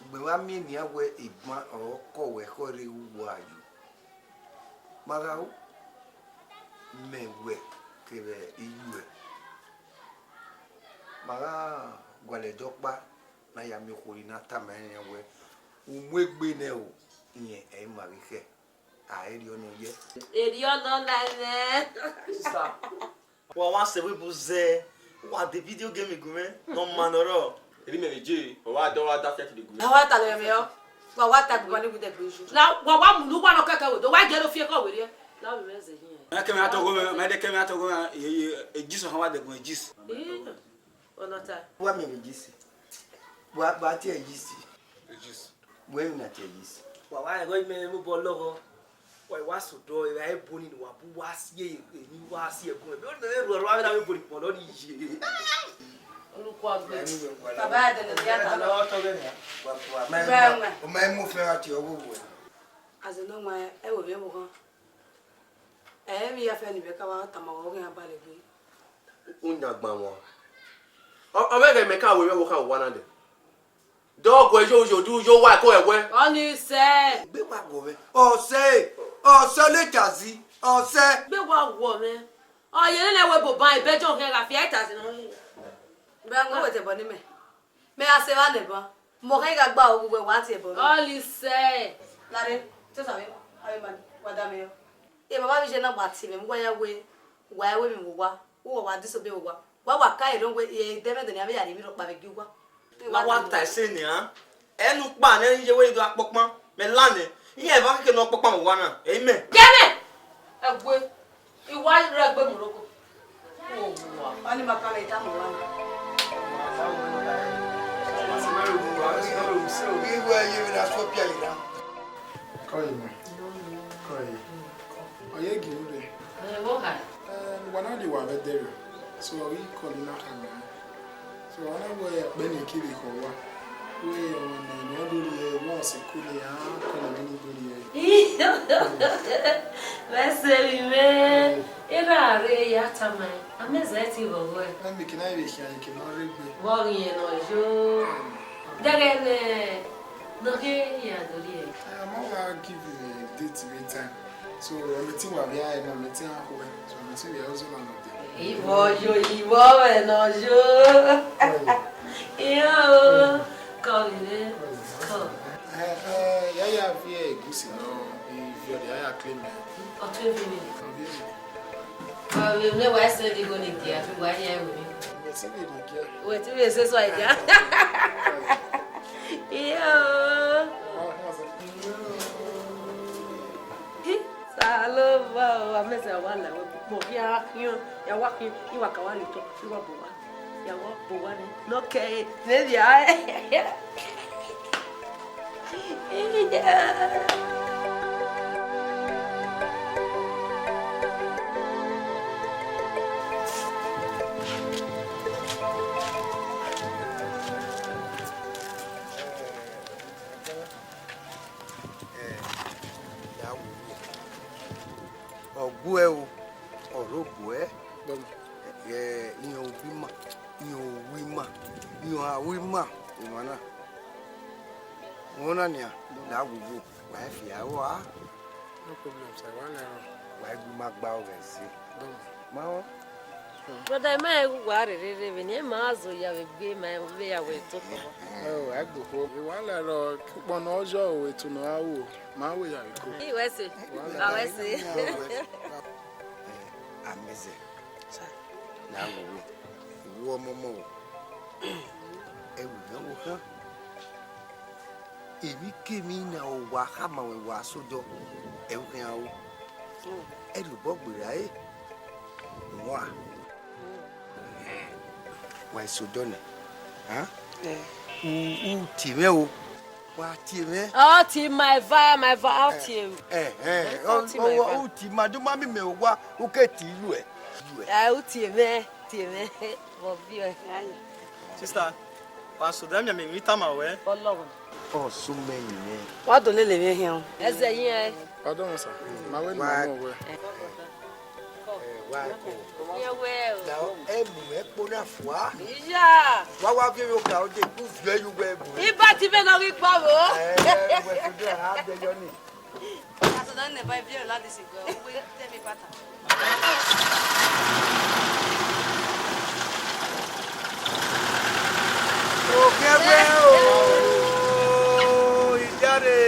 Ugbẹn wa miẹn nian wẹ eban ọre ọ kọ wẹ khọ rre uwu a yo. Ma gha ru, mẹ wẹ kevbe iyuẹ. Ma gha gualọ ẹdẹ ọkpa ne a ya miẹn okhuo ne a tama ẹn wẹ, u mu egbe nẹ o, irẹn ẹ i ma ghi khẹ, a i rhie ọnọ yẹ. Erriọ nọ la ẹmwẹ. Sista, wa wa sẹ vbe bu zẹ, wa de video game gu mwẹ, nọ ma nọ rọ. Eri mẹ vbe je, ọ wa dọ wa da fight the group. A wa ta lẹ mẹ ọ. Wa wa ta gbogbo ni wi dẹ gbe ju. La wa wa mu lu wa nọ kẹkẹ wo, do wa jẹ do fi ekọ werriẹ. La mi mẹ zẹ hin. Ẹ kẹ mẹ a tọgọ mẹ, mẹ de kẹ mẹ a tọgọ mẹ, e, e, e, Jesus han wa dẹgun e Jesus. Ii, ọna ta. Wa mẹ vbe Jesus. Wa, wa tie Jesus. Jesus. Wẹ na tie Jesus. Wa wa ẹghọ imẹ mu bọ lọghọ. Wa wa sodọ, evba ebo ni wa bu wa sie, eni wa sie ẹgun. Ebe oni mẹ ruẹ ruẹ avbe na vbe bori kpọlọ ni ye. Orúkọ agbe. Baba ẹdẹ ne ya ta lọ. Ọ tọ vbe nia. Wa, wa, Bẹ́ẹ̀ ma. O ma mu fẹ wa tie ọgho wẹ. Azẹ ne ọ ma ẹvbo vbe ẹvbo khan. Ẹ vbe ya fẹ ne imẹ ka wa tama wẹ ọghe iran balẹ gbe. U yan gban wọn. Ọ, ọ vbe ẹghẹ mẹ ka wẹ vbe ẹvbo khan wa na dẹ. Dọgọ yo yo du yo wa ko ẹwẹ. Ọnii sẹ. Gbe wa wọ mwẹ. Ọsẹ, ọsẹ le tazi, ọsẹ. Gbe wa wọ mwẹ. Ọ ye nene ẹvbo ebo ban, ibẹjọ khian gha fi a tazi nọ. Bẹ ẹmwẹ wẹ tẹ ẹbọ ne imẹ. Mẹ gha sẹ evba nẹ ban. Mọ khẹ gha gba oghughe wa tie ẹbọ nọ. Ọnii sẹ. Lare, te osa vbe, avbe ma wa da mẹ yọ. E baba vbe iye na gba tie mwẹ, mu wa ya wẹ, wa wẹ emwi vbe owa, uwa wa disobey owa. Wa wa ka erhọn wẹ, e dẹmwẹdẹ ne a vbe ya rhie emwi rhọkpa vbe gie uwa. Na wa ta ẹse nian. Ẹnukpa ne ẹ i ye wẹ i do akpọkpan, mẹ la nẹ. Iran eva keke ne ọ kpọkpan vbe owa na, ẹ i mẹ. Kẹmẹ! Ẹgue, I wa rre egbe mu roko. Ọni ma ka vbe tama uwa na. Iwẹ ye vbe na sọ pia yi na. Kọ yi mẹ. Kọ yi. Ọ ye gie ure. Ẹ, vbọ kha? Ẹ, wa na rhie wa vbe ẹdẹrriọ. So, ọ ghi call na kha mẹ. So, ọ na wẹ ẹkpẹ ne I kiri khọ owa. Wẹ ọmwa ne ọ do rhie, wẹ ọ sẹ eko ne a call ne I do rhie. Vbe ẹse vbe imẹ, erha rre ya tama ẹn, a mẹ zẹ ẹtin vbe ọghọe. Ẹ, mẹ ke na vbe khian, eke ne ọ rre egbe. Vbe ọ ghi rẹn ne ọ yo? Dẹghẹ nẹ, ne ọ khin ya do rhie. Ẹ, a ma wa give you a date vbe time. So, ẹmwẹ te wa vbe a ẹmwẹ, ẹmwẹ te a khuẹ. So, ẹmwẹ te vbe a ozọ na nọ dẹ. Ivọ yo, ivọ mwẹ nọ yo. Iyo, kọ vbe, kọ. Ẹ, ẹ, ya ya viẹ egusi nọ, iviọ de ya ya clean mẹ. Ọtun evi mi. Ọ viẹ mi. Ọ vbe mẹ wa ẹse ni go ni dia, fi wa ya ẹvbo ni. Wẹ ti vbe ni gia. Wẹ ti vbe sẹ sua dia. Iyo. Salova o, amẹsẹ wa la wẹ kpọ, ya khian, ya wa khian, I wa ka wa ni tọ, I wa bọ wa, ya wa bọ wa ni, nọ kẹ, ne dia. Ẹ, ya wu. Ọ guẹ o, ọ rre oguẹ. Ẹ, iran ovbi ima, iran owa ima, iran aro ima, emwa na. Wọn na nian, la wu wo, wa i fi aro a. No problem, sir. Wa na rọ. Wa i gu ima gba ọghẹ ẹse. Dọmọ. Ma rọ. Brother, ma gu wa rherhe rre vbe ni, ma zo ya vbe gbe ma vbe ya wẹ to ko. Ẹ o, a gboko. Wa la rọ ukpọn ne ọ yọ o, etu ne ọ ra ru o, ma wẹ ya vbe ko. I wẹ se. Wa la. Ba wẹ se. Amẹzẹ. Sir. Na wo wo. Wo ọmọmọ o. Ẹ wo na wo khan. Emwi kemwi ne ọ wa khama ruẹ wa sẹ odọ, ẹ i khian ru. Ẹrriobọ gberra ẹre, wan. Wa i sẹ odọ nẹ, a? U, u tie mwẹ o, wa tie mwẹ. Ọ tie ma eva, ma eva, ọ tie. Ẹ, ẹ, ọ tie ma eva. U tie ma, do ma miẹn mẹ owa, u ke tie iruẹ. Ẹ, u tie mwẹ, tie mwẹ. Vbọ viọ? Sister, wa sẹ odọ, miẹn emwi tama ruẹ. Ọlọghọ. Ọ sẹ mẹ nẹ. Wa do lele mwẹ hian. Ẹzẹ hian. Pardon, sir. Ma wẹ ne ma mọ wẹ. Wa ko. Iye wẹ o. Da ẹ mu ẹ kpo na fua. Iya. Wa wa viọ yo ka o de ku viọ yu wẹ bu. Iba ti bẹ nọ ghi kpọ vbo. Ẹ, wẹ ko de ha de yọ ni. Ato da nẹ ba viọ la de se gbe, uwe tẹ mi bata. Okẹwẹ o, ijare.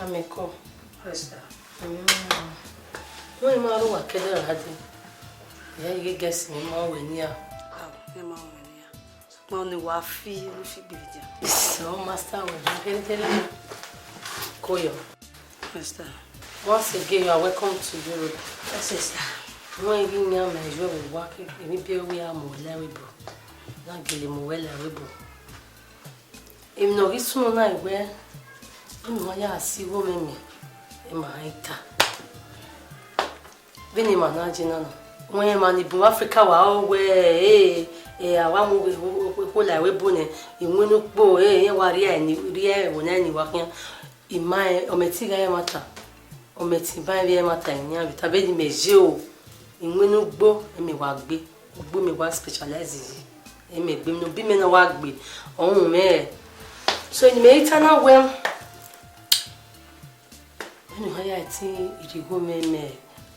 Amẹko. Esther. Mm. Wẹ ma ro wa kẹdẹ ra dee. Ya ye guest mi ma wẹ nian. Ah, ẹ ma wẹ nian. Sokpan ọni wa fi, u fi gbe dia. So, master, wẹ ma kẹdẹ ra. Koyo. Esther. Once again, you are welcome to Europe. Yes, Esther. Wẹ ghi yan mẹ yo vbe wa ke, emwi biẹ wẹ a mu wẹ la ẹvbo. Na gele mu wẹ la ẹvbo. Emwi ne ọ ghi sunu na wẹ, unu ma ya si igho mwẹ miẹn, ẹ ma i ta. Vbene ima na je na na, wẹ ma ni bun Africa wa ọ wẹ, eh, Eh, a wa mu wẹ, wẹ, wẹ, wẹ la ẹvbo ebo nẹ, iwinna ukpo, eh, iran wa rhie ẹre ni, rhie ẹvbo na ni wa khian. I ma rẹn, ọ mẹ te I gha ẹmwata, ọ mẹ te I ba ẹmwẹ ẹmwata nian vbe tama ne imẹ ye o. Iwinna ugbo, ẹmwẹ wa gbe, ugbo mẹ wa specialize yi. Ẹmwẹ gbe, ne obi mẹ na wa gbe, ọ rhunmwẹ. So, ne imẹ i ta na wẹ, vbene ọ ya ẹtin irigho mwẹ, mẹ,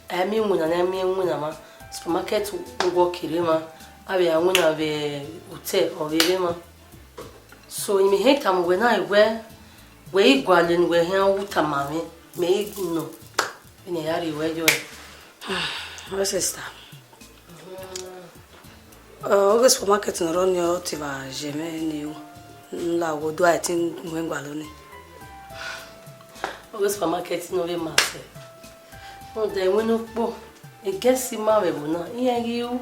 a i miẹn iwinna ne a miẹn iwinna mwa, supermarket uwẹ kere mwa, a vbe ra winna vbe hotel, ọ vbe rre mwa. So, imẹ hẹ tama uwẹ na wẹ, wẹ i gualọ ne uwẹ khian ru tama mwẹ, mẹ i nọ, vbene I ya rhie ruẹ yọ. My sister, ọ, ọghe supermarket ne ọ rrọọ nii, ọ te vba ye mwẹ nii o. N la owa do a i te mu ẹn gualọ nii. Ọghe supermarket ne ọ vbe ma sẹ. Rhunmwuda iwinna ukpo, egesi ma vbe ẹvbo na, iran ghi ru.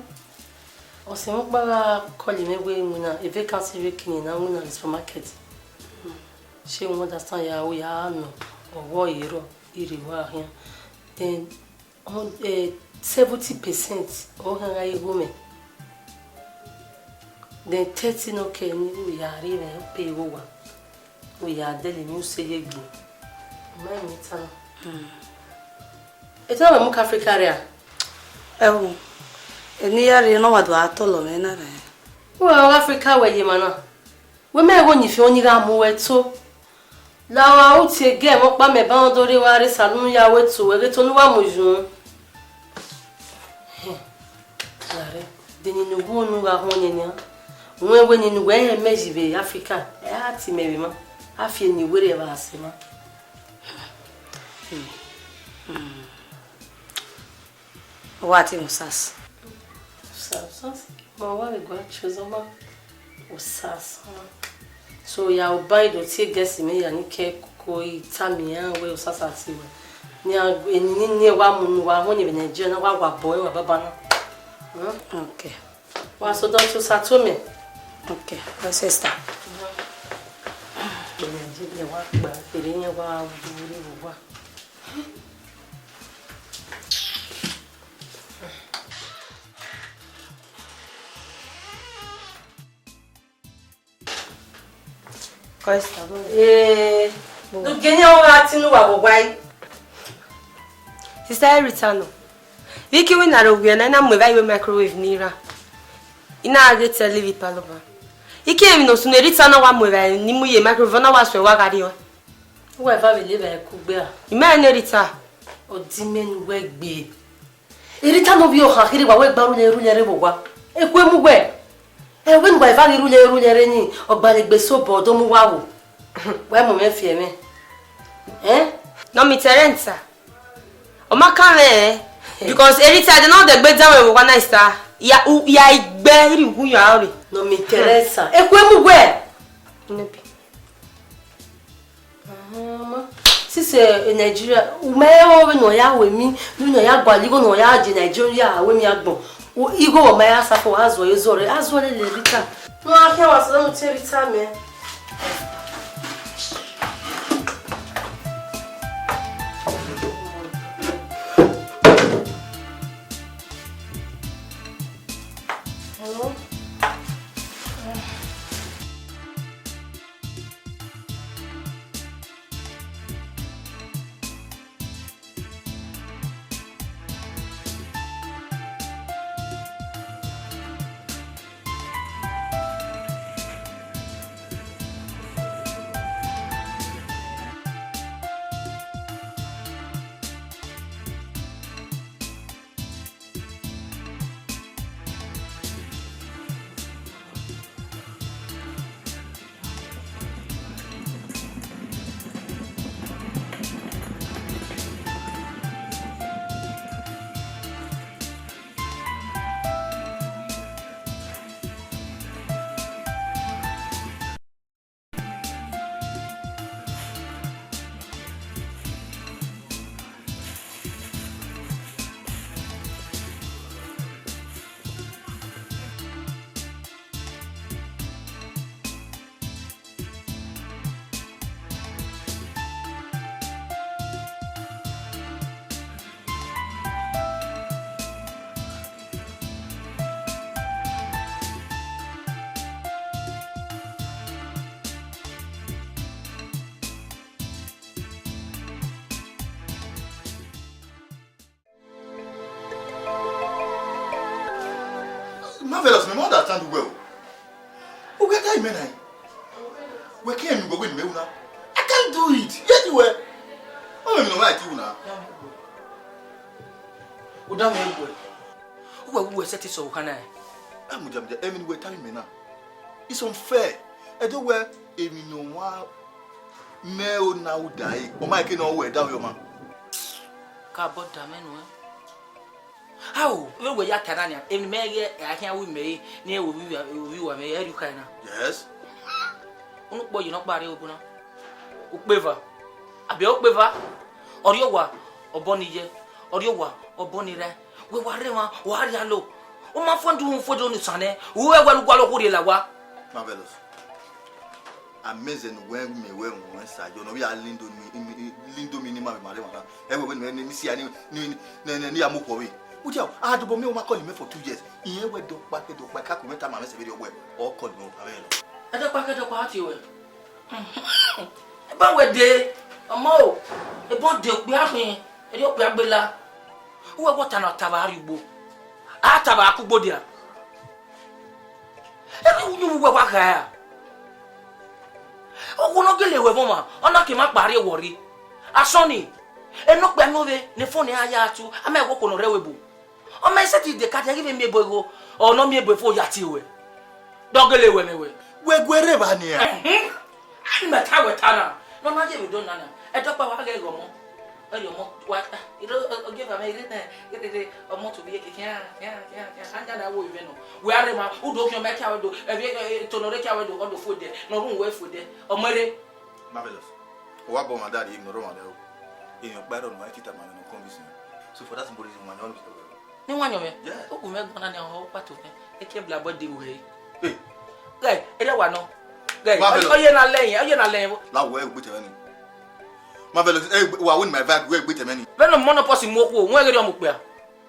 Ọse mwẹ ọkpa gha call mwẹ wẹ winna, vacancy vbe khin ne a winna vbe supermarket. Shey u understand ya, u ya nọ, ọghe ọre rrọọ, irri wa khian. Then, Ọ, eh, seventy percent ọ gha gha igho mwẹ. Then thirty nọ kẹ ni u ya rre mwẹ pay igho owa. U ya dẹlẹ emwi use ye gbe. Ma emwi ta na. Hmm. Eto na mu ke Africa rria? Ẹo, eni ya rre ne ọ wa do a tọlọ mwẹ na rẹ. Wẹ ọ gha Africa wẹ ye emwa na. Wẹ mẹ ghe ọnifẹn ọnii gha mu wẹ to. La wa ru tie gẹ emwa ọkpa mẹ ba rẹn do rre wa rre saloon ya wẹ to, wẹ ghe to ne uwa mu yun. Hẹn, la rre, de nene uwu unu gha họn yẹn nian. Wẹ wẹ nene uwẹ rẹn mẹ yi vbe Africa, ẹ a tie mẹ vbe emwa, a fi eni werriẹ vbe a sẹ emwa. Wa te mu sas. Sas, sas. Ma wa vbe gua choose ọma. Osasa. So, ya oba i do tie gẹsi mẹ ya ni ke koko i tama iran wẹ osasa tie wẹ. Ni a, eni ni wa mu nu wa họn ni vbe Nigeria na, wa wa bọ ẹre wa baba na. Hmm? Okay. Wa so dọ tie osa to mẹ. Okay, my sister. Vbe Nigeria wa gba, ere yẹn wa wu ri wa. Ee, do gele ọ gha tinu wa vbe owa yi. Sister Rita nọ. Vbe ike iwinna rre owiẹ na, I na mu evbare iwe microwave ni ra. I na ghe tẹ live ipalọ ba. Ike emwi ne ọ sunu Rita na wa mu evbare ni mu ye microwave, ọ na wa suẹn wa gha rrie. Uwẹ eva vbe le evbare kugbe a? I ma rẹn ne Rita. Ọ di mẹ ne uwẹ gbe. Rita ne ovbi ọkhan kherhe wa wẹ gba rhulẹ rhulẹ rre vbe owa. Ekhue mu wẹ. Ẹ wẹ ne uwa eva ghi rhulẹ rhulẹ rre ni, ọ gba rre egbe so obọ, ọ do mu uwa ru. Wa mu mwẹ fi ẹmwẹ. Ẹn? Nọ mi Terence a. Ọ ma kan mwẹ ẹn. Because Rita de na ọ dẹgbe dan mwẹ vbe owa na sir. Ya, u, ya igbe, irri uwu ya ọre. Nọ mi Terence a. Ekhue mu wẹ. Maybe. Aha, ma. Sisi, eh, Nigeria, u ma rẹn vbene ọ ya ru emwi, vbene ọ ya gualọ igho ne ọ ya je Nigeria, a ru emwi agbọn. U, igho ọ ma ya sa fo, a zọ ẹre zọ rre, a zọ lele Rita. Ne a khian wa sẹ ne u tie Rita mẹ. Hello? Marvelous, mẹ ma understand uwẹ o. U gha ta imẹ na. Wẹ ke emwi wẹ wẹ ne mẹ ru na. I can't do it. Yet wẹ. Ọ mẹ emwi ne ọ ma ti ru na. U da mwẹ uwẹ. Uwẹ, uwẹ sẹtin sẹ ọvbokhan na. A mudia, mudia, emwi ne uwẹ tama imẹ na. It's unfair. Ẹdẹ wẹ emwi ne ọ wa mẹ o na u da ẹre, ọ ma ke ne ọ wẹ da vbe ọma. Ka bọ da mẹ nuẹn. Ao, vbe wẹ ya ta na nian, emwi ne mẹ ghẹ a khian ru mẹ re, ne ovbi uwa, ovbi uwa mwẹ, ẹ rhie ukha na. Yes. Unu kpọ ye nọkpa rre obọ na. Ukpeva. Abi ukpeva. Ọ rrie owa, obọ ni ye. Ọ rrie owa, obọ ni rre. Wẹ wa rre emwa, wa rhie alo. U ma fuẹn du, fuẹn du ne usan nẹ. U wẹ wẹ ne u gualọ okhuo rhie la owa. Marvelous. Amẹzẹ ne uwẹ miẹn wẹ ruẹn sa yọ, ne ọ vbe a lindo mi, mi, lindo mi ne ima vbe ma rre emwa na. Ẹ wẹ wẹ ne, ne, ne sia ni, ni, ne, ne, ne ya mu okhuo vbe. Udia, a dobọ miẹn wẹ ma call mẹ for two years. Irẹn wẹ dọkpa, ke dọkpa, ka ku mwẹ tama mwẹ sẹ vberriọ wẹ, ọ call mẹ, ọ ta mwẹ nọ. Ẹdọkpa, ke dọkpa, a tie wẹ. Ebọ wẹ de, ọmọ o, ebọ de okpia khin, erriọ okpia gbe la. Uwẹ wẹ ọta ne ọ tava rrie ugbo, a tava kugbo dia. Erriọ uwu uwẹ wa gha ra? Owo ne ọ gele wẹ vbe ọmwa, ọ na ke ma kpa rrie wọ rre. Asọn ni, enọkpia nọ vbe ne fo ne a ya tu, a ma ẹghẹ okhuo ne ọ rre ẹvbo ebo. Ọ ma i sẹtin de ka dia ghi vbe miẹn ebo igho, ọ ne ọ miẹn ebo fo ya tie wẹ. Dọgele wẹ mẹ wẹ. Wẹ gu ẹre evba nian. Ẹhẹn. Mẹ ta wẹ ta na. Ne ọ na ye vbe do na na. Ẹdọkpa wa ghẹ ghe ọmọ. Ẹ rhie ọmọ wa ta. Iro ogie va mẹ ire nẹ. Ire ọmọ to bi ye ke khian khian khian khian. Anja na wo ivẹ nọ. Wẹ a rre ma. U do khian mẹ kia wẹ do. Ẹ vbe to nọ re kia wẹ do. Ọ do fo dẹ. Ne ọ rhunmwu wẹ fo dẹ. Ọmọ ẹre. Marvelous. Ọ wa bọ ọmwa da rhie ne ọ rre ọmwa rẹ o. Emwi ọkpa ẹrọ ne uwa i tita ma mwẹ ne ọ convince mwẹ. So for that simple reason, wa yan ọnii. Ne wa yan mwẹ? Yeah. Ugu mwẹ guan na ni ọhọ kpato mwẹ. Eke bla bọ de ruẹ. Hey. Ghẹ, erriọ wa nọ. Ghẹ, Marvelous. Ọ ye na lẹ yẹn, ọ ye na lẹ yẹn. La wẹ egbe tẹmẹ ni. Marvelous, eh, wa win my vibe, wẹ egbe tẹmẹ ni. Vbene ọmọ nọ pọsi mu okhuo, wẹ ghe rhie ọmọ okpia.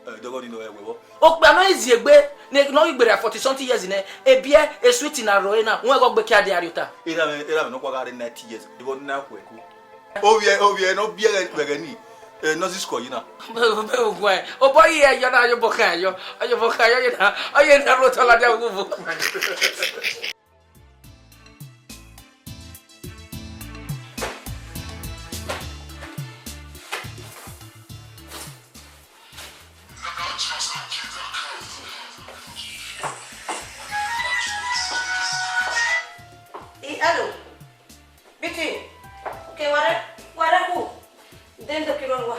Eh, dọgọ ni nọ ẹwẹ vbọ. Okpia nọ i zi egbe, ne nọ i gberra forty something years nẹ, ebiẹ, e sweet na rrọọ na, wẹ ghe ọ gbe kia de arriota. Erha mwẹ, erha mwẹ nọkhua gha rre ninety years, dọgọ ni na khuẹ ku. Ovbi ẹre, ovbi ẹre ne ọ biẹ ẹghẹ vbe ẹghẹ ni, eh, ne ọ zẹ school yi na. Obọ yi ẹyọ na, ọ ye obọ khan ẹyọ, ọ ye obọ khan ẹyọ, ọ ye na, ọ ye na rre otọ ladian vbe uwu. Eh, hello. Biti, ke wa rre, wa rre ku. Then the kilo wa.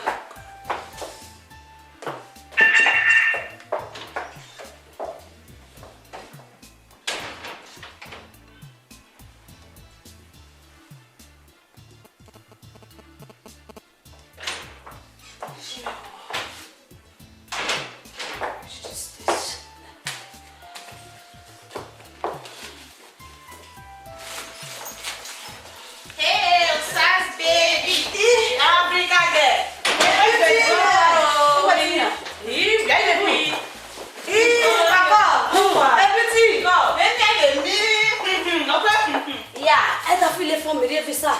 Hey, Osas baby. Africa girl. Hey, baby. Ih, where you dey do? Ih, papa. Everything. Come. Make I dey meet. Okay. Yeah, I don't feel it for me, visa.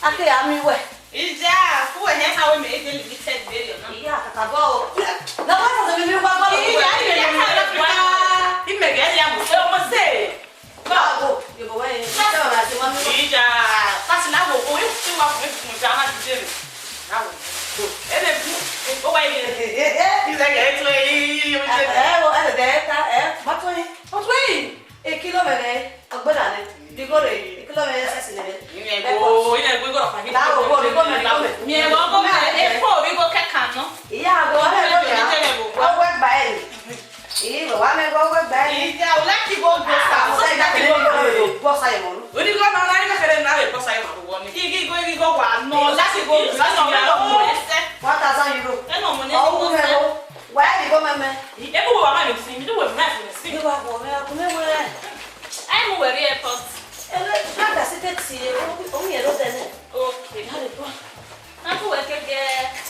Ake a mi wẹ. Ija, uwẹ hẹ ha wẹ mẹ e de limited vbe rriọ na. Iya, kakabọ o. Na wa sọsọ mi mi wa gọ. Iya, iya, iya, iya. Imẹ gẹ ya mu so mo se. Go. Go, yo bo wẹ. Sọsọ na ti wa mi. Ija, pasi na wo o yo ti wa fun fun ja na ti de. Na wo. Ebe bu o wa ye. Ija gẹ to e yo je. Eh, wo, eh, de ta, eh, ma to yi. O to yi. Ekilo mẹ rẹ, ọgbẹna nẹ, bi igho rre, ekilo mẹ rẹ sẹsi nẹ. Ine ẹgbo, ine ẹgbo igho rọkpa. La obo, bi igho mẹ, bi igho mẹ. Mi ẹgbo ọgọ mẹ, epo bi igho kẹkan nọ. Iya, ọgọ mẹ igho ya. Ọgọ ẹgba ẹre. Iya, wa mẹ igho, ọgọ ẹgba ẹre. Iya, o like igho gbosa. Ah, o like igho gbosa. Gbosa ye mọ. Oni igho na, na igho kere na re gbosa ye mọ wọ ni. Igho, igho, igho wa nọ, o like igho gbosa. One thousand euro. Ẹ nọ mo ni. Ọgọ mẹ igho. Wa bi igho mẹ mẹ. Ẹ bu wa ma mi si, mi do we ma fi si. Bi wa gho mẹ, gho mẹ wẹ. Ai mu wẹ rrie airport. Ere, na da si te tie, o, o mi ero de ne. Okay. Na le po. Na ku wẹ ke ge,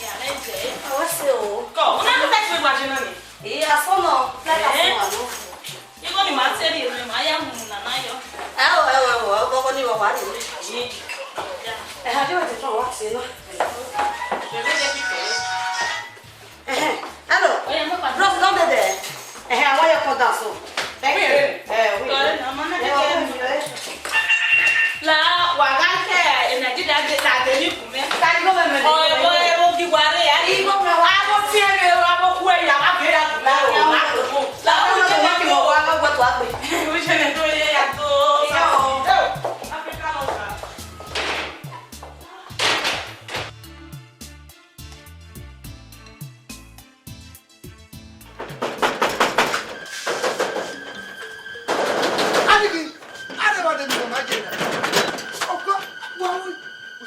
ya ne je. A wa se o. Ko, una ku text me gba je na ni. E, a fo no, flight a fo no. Igho ni ma te ri, ma ya mu na na yo. Ẹ o, ẹ o, ẹ o, ọkọ ni wa wa ri. Ẹ ha, de wa te tọn wa se na. Ẹhẹn, hello. Oya, mo pa. Bros, don dey there. Ẹhẹn, I wan hear come down so. Uche ne do ye ya do. Iya o. Africa no sa. Anigi, arẹvba de mi ma je na. Ọkọ, wa ru,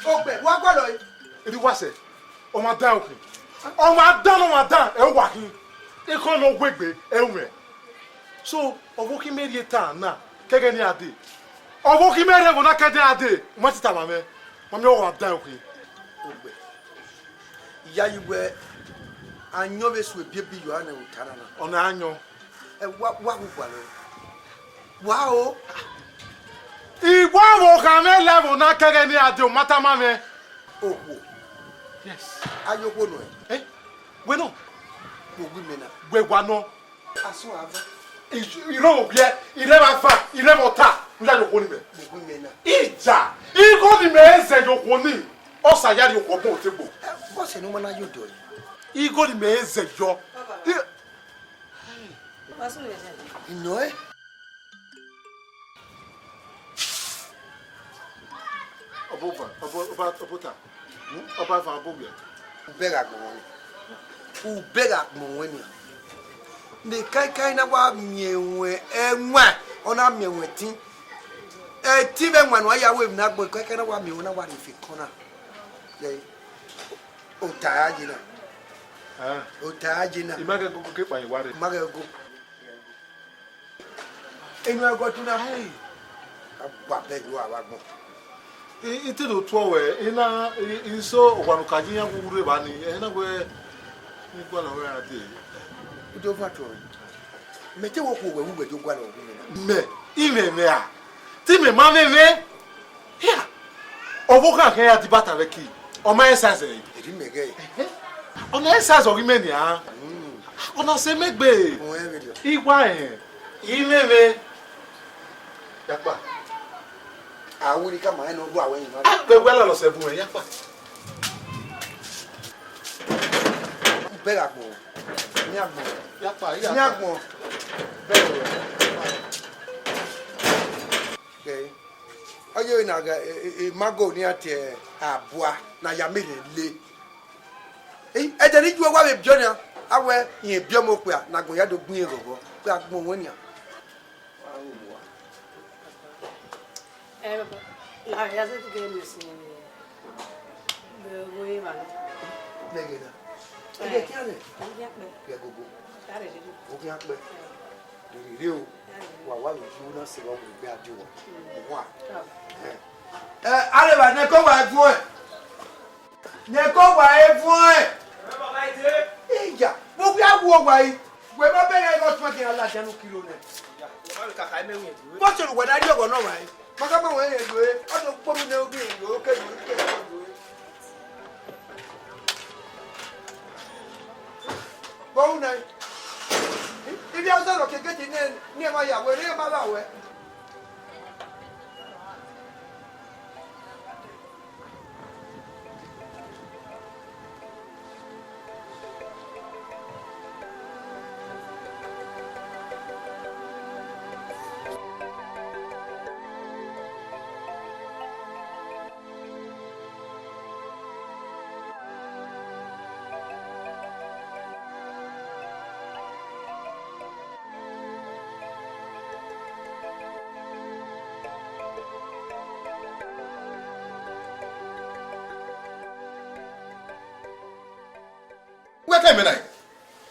ọgbẹ, wa gualọ e. Eri wa sẹ, ọ ma dan okhin. Ọ ma dan, ọ ma dan, ẹ wa khin. Ikọ nọ wegbe, ẹ ru mwẹ. So, ọvbokhan mẹ rhie ta na, kẹghẹ ne a dee. Ọvbokhan mẹ rhie ẹvbo na kẹdẹ a dee, u ma ti tama mwẹ. Ma miẹn ọ wa dan okhin. Ogbẹ. Iyayi wẹ, ayọn vbe su ebiebi yọ ane vbe ota na na. Ọ na ayọn. Ẹ wa, wa wu gualọ. Wa o. I wa vbe okhan mwẹ lẹ ẹvbo na kẹghẹ ne a dee, u ma tama mwẹ. Okhuo. Yes. Aye okhuo nọ ẹ. Eh? Wẹ nọ. Kpogbu imẹ na. Wẹ wa nọ. Asọn ava. Irẹn ovbiẹ, irẹn vbe afa, irẹn vbe ọta, u ya ye okhuo ni mẹ. Gbogbo imẹ na. Ija, igho ni mẹ zẹ ye okhuo ni, ọ sa ya rhie okhuo bun otegbo. Ẹ, bọsẹ ne u ma na ye odọ yi. Igho ni mẹ zẹ yọ. I- Wa sunu vbe ẹzẹ. Inọ ẹ. Ọba ọvan, ọba, ọba, ọba ota. Hmm? Ọba ọvan, ọba owiẹ. Ubẹghe agbọn wẹn. Ubẹghe agbọn wẹn nian. Ne kaikai na wa miẹn ẹwẹn, ẹwẹn, ọ na miẹn ẹwẹn ẹtin. Ẹtin vbe ẹwẹn ne a ya ru emwi na agbọn, kaikai na wa miẹn ẹwẹn na wa rhie fe ekọn na. Ota a ye na. Ah. Ota a ye na. I ma ghẹ gogo ke kpa ye wa rre. I ma ghẹ gogo. Enu ẹgọ tu na. Hey. A gba bẹghe uwa vbe agbọn. I, I te do tuọ wẹ, I na, I, I so owa ne u ka ye iran wu rre evba ni, ẹ na wẹ, I gualọ wẹ a dee. U do van tuẹ. Mẹ te wo khuo wẹ vbe uwẹ do gualọ wu mẹ na. Mẹ, I mwẹ mwẹ a? Te imẹ ma mwẹ mwẹ? Hia! Ọvbokhan khian ya dibata vbe ẹki, ọ ma exercise ẹre. Eri mẹ ghẹ. Ẹhẹn. Ọ na exercise ọghe imẹ nian. Mm. Ọ na sẹ mẹ egbe. Ọ rẹn vberriọ. I wa rẹn. I mwẹ mwẹ. Yakpa. A wu ni ka ma rẹn ne ọ ru awẹ yin. A kpẹ wẹ la lọ sẹ bu mwẹ, yakpa. Bẹghe agbọn. Ni agbọn. Yakpa, yakpa. Ni agbọn. Bẹghe. Bẹghe. Ọ ye na gha, e, e, e, mago ni a tie abua na ya mẹ rẹn le. E, ẹdẹ ni ju wa vbe biọ nian, a wẹ irẹn biọ mẹ okpia, ne agbọn ya do gbẹn irẹn ghọghọ, okpia agbọn wẹ nian. Ẹ, baba, la ya sẹ ti gẹ mẹ si, vbe wo emwa nọ. Nẹghẹ na. Ẹ, ẹdẹ kian nẹ. Ẹ, ẹ, ẹ, ẹ gogo. Ẹ, ẹ, ẹ, ẹ. Ogian kpẹ. Rere o, wa wa vbe yu na se vbe ọghe egbe a die uwa. Uwa. Ẹ, arẹvba ne ẹko wa vuọn ẹn. Ne ẹko wa e vuọn ẹn. Iya, vbe uwu a wu owa yi. Wẹ ma bẹghe ẹghẹ ọtuẹn khian ladian ne u kilo nẹ. Vbọzẹ ne uwẹ na rhie ọghọ nọ mwa ẹn? Ma ka ma wẹ rẹn do e, ọ do kpọnmwẹ nẹ ogi rẹn do, ke do, ke do e. Vbe u na? Ivbi Hausa nọ ke geti ne, ne emwa ya wẹ, ne emwa gha wẹ. Wẹ tẹ mẹ na?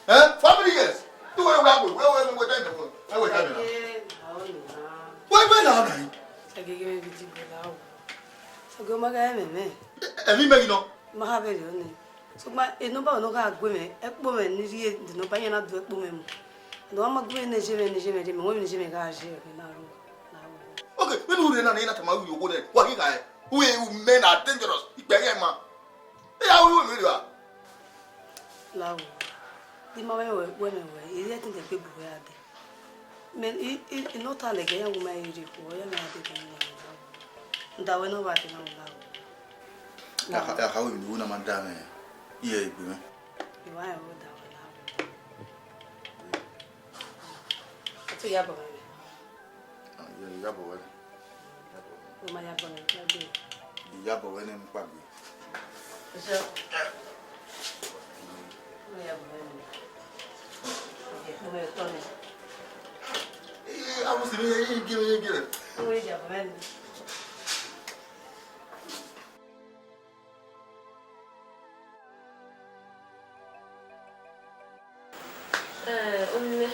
Eh? Family, yes. Tu wẹ wẹ wẹ wẹ wẹ wẹ tẹ mẹ. Wẹ wẹ tẹ mẹ na? Wẹ wẹ na na? Ẹgẹgẹ vbe dìbò la o. Ẹgẹ ma gha ẹmwẹ mẹ. Ẹmwẹ mẹ ghi nọ? Ma ha vberriọ nẹ. Sokpan enọba nọ gha gue mwẹ, ẹkpo mwẹ ne I rhie de nọba iran na do ẹkpo mwẹ mu. Nọ ma gue mwẹ ne je mwẹ, ne je mwẹ rhie mẹ, wẹ ne je mwẹ gha je ẹre na ru, na ru. Okay, vbene u rre na ne I na tama uyi owo nẹ, wa ghi gha ẹ. Uyi mẹ na dangerous, ikpẹ ghẹ ma. E ya ru iwe mwẹ rua. La o. Di ma mwẹ wẹ, wẹ mẹ wẹ, I rhie ẹtin de gbe bu wẹ a dee. Mẹ, I, I, I nọ ta lẹgẹ, iran wu ma rhie rhie khuo, ọ ya mẹ a dede ne I na ru. Nda wẹ ne ọ vba dee na ru la o. Ya kha, ya kha wẹ emwi ne u na ma da mwẹ, I re egbe mwẹ. I wa rẹn vbe ọ da wẹ la o. Ọ te ya bọ mwẹ. Iyabọ wẹ. Ọ ma ya bọ nẹ, ọ gbe. Iyabọ wẹ ne mu kpagbe. Ẹsẹ. Ọ ma ya bọ nẹ. Ọ ma ya tọ nẹ. Ee, abusi mi, ye gele, ye gele. Ọ ma ya bọ nẹ. Ẹ, ovbi mwẹ,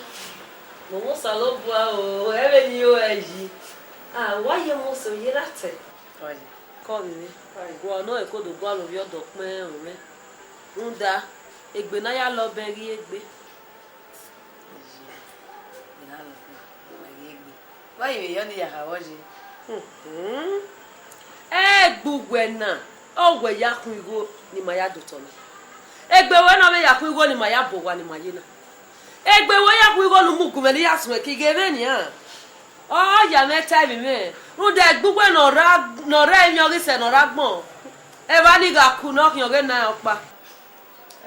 mẹ ọmọ Osanobua o, ẹ vbe ne I ru ẹ yi. A, wa ye mose, ọ ye ra tẹ. Ọye, ke ọ vbe mwẹ. Gualọ nọ ẹko do gualọ ovbi ọdọ ọkpẹn mwẹ. Rhunmwuda, egbe ne a ya lọ bẹn ghi egbe. Wa ye vbe yọ ne I ya kha vbọ ye? Ẹgbe uwẹ na, ọ wẹ ya khuan igho ne ima ya dotọ na. Egbe ruẹ na ọ vbe ya khuan igho ne ima ya bọ owa ne ima ye na. Egbe ruẹ ya khuan igho ne u mu gu mwẹ ne I ya suẹn ke ighe mwẹ nian. Ọ ya mwẹ ta emwi mwẹ, rhunmwuda egbe uwẹ ne ọ rre, ne ọ rre emwi ọghe sẹ ne ọ rre agbọn. Evba ni gha ku ne ọ khian ọghe na ọkpa.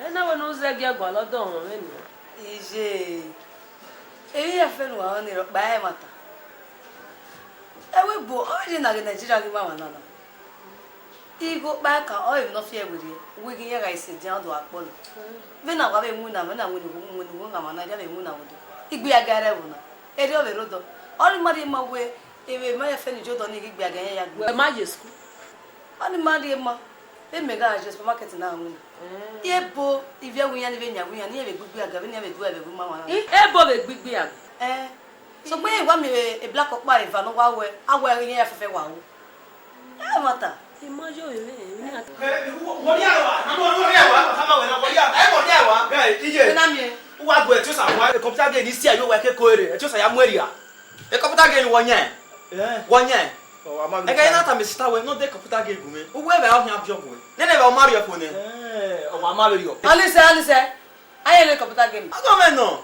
Ena wẹ ne u zẹ gie gualọ dọ ọmwẹ nian. Iye, emwi ya fẹ ne uwa rẹn ọnii rhọkpa ẹmwata. Ẹvbo ebo, ọ ye na ghe Nigeria ghi ma emwa na na. Igho kpa ẹkan, ọ emwi ne ọ fi ẹre werriẹ, wẹ ghi iran gha sẹ edian, ọ do gha kpọlọ. Vbene a wa vbe winna, vbene a winna, winna, winna, winna, winna, winna, winna, igbe ya ga rre ẹvbo na, erriọ vbe rre odọ. Ọnii ma rhie ma wẹ, emwi ma ya fẹ ne iye odọ ni ghi gbe a ga iran ya gbe. Wẹ ma ye school? Ọnii ma rhie ma, vbe mẹ gha ye supermarket na winna. Ebo, ivbi ẹvbo iran ni vbe yan ẹvbo iran, ne iran vbe gbe igbe a ga, vbene iran vbe du ẹvbo ma emwa na. Ebo vbe gbe igbe a ga? Ẹn. Sokpan iran wa miẹn vbe black ọkpa eva ne ọ wa wẹ, a wa iran ya fẹfẹ wa ru. Ẹmwata. I ma yo vbe mwẹ, emwi na. Wọrria wa, wọrria wa, wọrria wa, ọkhama wẹ na, wọrria, ẹ wọrria wa. Ẹ, iye. Ena miẹn. Uwa gu Etiosa wa, computer game ni si ayo wa ke ko ere, Etiosa ya mu erria. E computer game wọ yan? Eh. Wọ yan? Ọ wa ma vbe. Ẹghẹ na ta mẹ sita wẹ, nọ de computer game gu mwẹ. Uwẹ vbe ọ hian biọ gu mwẹ. Nene vbe ọ ma rhie fo nẹ. Eh, ọ wa ma vbe rhie. Anise, Anise. A ye ne computer game. Ọgọ mwẹ nọ.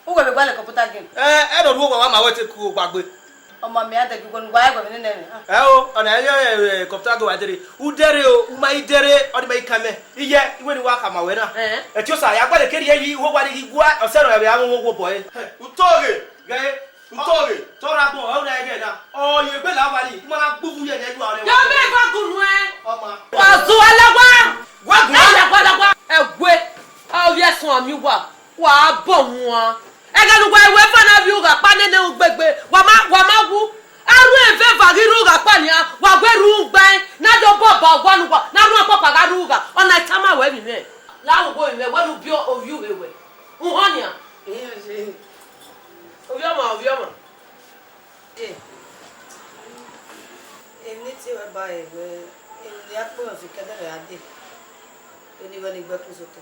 Uwẹ vbe gualọ computer game. Eh, ẹ dọ ru owa wa ma wẹ te ku ogba gbe. Ọ ma mẹ a dẹ gi ugbọnu wa ẹguẹ vbe nene mwẹ. Ẹ o, ọna ẹ yọ, eh, computer game wa dere. U dere o, u ma i dere, ọ ni ma i kan mẹ. Iye, iwe ni wa khama wẹ na. Eh. Etiosa, ya gbẹdẹ keri yi, uwa ni ghi gua, ọsẹ nọ ya vbe a mwẹ wo bọ e. U to ghe, ghe. Utọghe, tọrọ agbọn, ọ na ẹghẹ na. Ọ ye egbe la wa ni, ma na gbuvu ye ne yu aro. Yọ mẹ va gunu ẹ. Ọma. Wa zu alagba. Wa gu. Alagba, alagba. Ẹwe, a ovbi ẹsọn ami wa, wa bọ wọn. Ẹghẹ ne uwa ẹwe fa na vbe ugha kpa nene ugbegbe, wa ma, wa ma wu. A ru ẹvẹn eva ghi rre ugha kpa nian, wa wẹ rre ugba ẹn, na do bọ ba ọgua ne uwa, na rhuan kpakpa gha rre ugha, ọ na tama wẹ vbe imẹ. La ugbo imẹ, wẹ ne u biẹ ovbi uvbe wẹ. Uhọn nian. Ovbi ọmwa, ovbi ọmwa. Emwi ne I tie ruẹ ba ẹre wẹẹ, emwi ne a kpọnmwẹ fi kẹdẹ vbe a dee, eni ruẹ ni gbe ẹkun sotọ.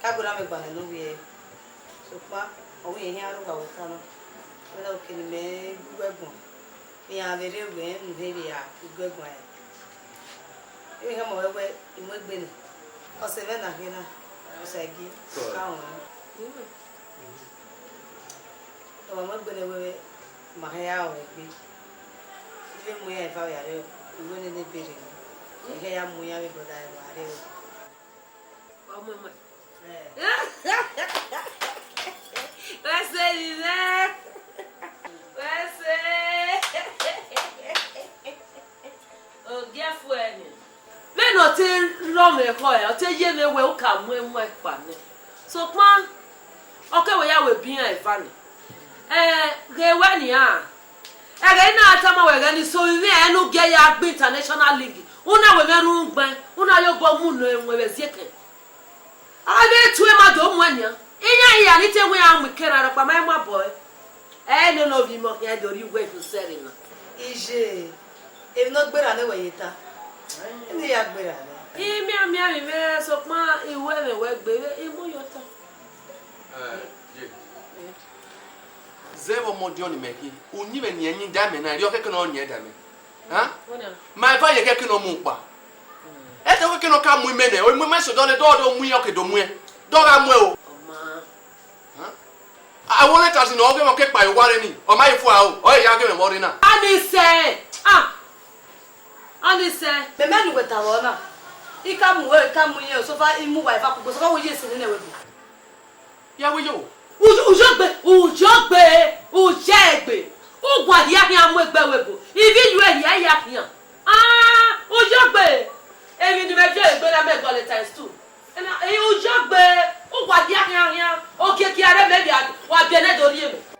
Ka gberra mwẹ gbanẹ ne u vbiẹ, sokpan ọ wẹ irẹn hia rre owa vbe ota na, wẹ na oke ne imẹ gu uwẹ guan, iran vbe rre wẹ mu hẹ vbe a gu uwẹ guan ẹre. Emwi hia ma wẹ wẹ I mu egbe nẹ, ọse mwẹ na khin na, Osagiẹ, ka rọnmwẹ. Ọ ma mu egbe nẹ wẹẹ, ma hẹ ya rọnmwẹ egbe. I vbe mu iran eva vbe a rre, I wẹ nene ebe rre nẹ, I hẹ ya mu iran vbe brother ẹre vbe a rre. Wa mu ẹmwẹ. Eh. Wẹ sẹ emwi mwẹ. Wẹ sẹ. Ogiẹ fuẹ ni. Vbene ọ te rrọọ mwẹ ekhọe, ọ te ye mwẹ wẹẹ u ka mu ẹmwẹ kpa nẹ. Sokpan, ọ ke wẹ ya wẹ ebi iran eva nẹ. Ẹ, ghe wẹ nian, ẹghẹ ne a tama wẹ ẹghẹ ne iso vbe mwẹ ẹre ne u gie ya gbe International League, u na wẹ mwẹ rhunmwugbẹn, u na ya obọ mu nọ ẹwẹn vbe ẹziẹkẹn. A vbe tue ma do muẹn nian. Iran hia ni te wẹ iran mu ikẹn na rhọkpa ma i mu abọ ẹre. Ẹ nene ovbi imẹ ọ khian do rhie uwẹ ivun sẹrriọ na. Iye, emwi ne ọ gberra ne wẹ ye ta, ne I ya gberra nẹ. I miẹn miẹn vbe imẹ sokpan I wẹ ẹmwẹ wẹ gbe vbe I mu yọ ta. Ẹ, ye. Zẹ vbe ọmọdiọn ne imẹ khin, uyinmwẹ ne irẹn yin da mẹ na, erriọ kẹkẹ ne ọ yin da mẹ. Hẹn? Ọna. Ma eva ye kẹkẹ ne ọ mu kpa. Ẹdẹ kẹkẹ ne ọ ka mu imẹ nẹ, ọ mu imẹ sẹ odọ nẹ, dọ, dọ mu iran, ọ ke do mu iran. Dọ gha mu ẹn o. Ọ ma. Hẹn? A wo leta sin ne ọ ghe mwẹ ọ ke kpa ye owa rre ni, ọ ma ye fua o, ọ ye ya ghe mwẹ vbe ọ rre na. Anise! Ah! Anise! Mẹ mẹ ne uwẹ ta vbe ọna. I ka mu uwẹ, I ka mu iran, sofa I mu uwa eva kugbe, sofa wo ye ese nene wẹ gbe. Ya wẹ yo. Uyo, uyo gbe, uyo gbe, uyo gbe. Uwa hia khian mu egbe ẹvbo ebo, ivbi yu ẹre hia ya khian. Ah, uyọgbe, emwi ne imẹ viọ egbe na mẹ gọlọ times two. Ena, eh, uyọgbe, uwa hia khian khian, okiekie a rre mẹ vbe a, wa biẹ nẹ do rhie mwẹ.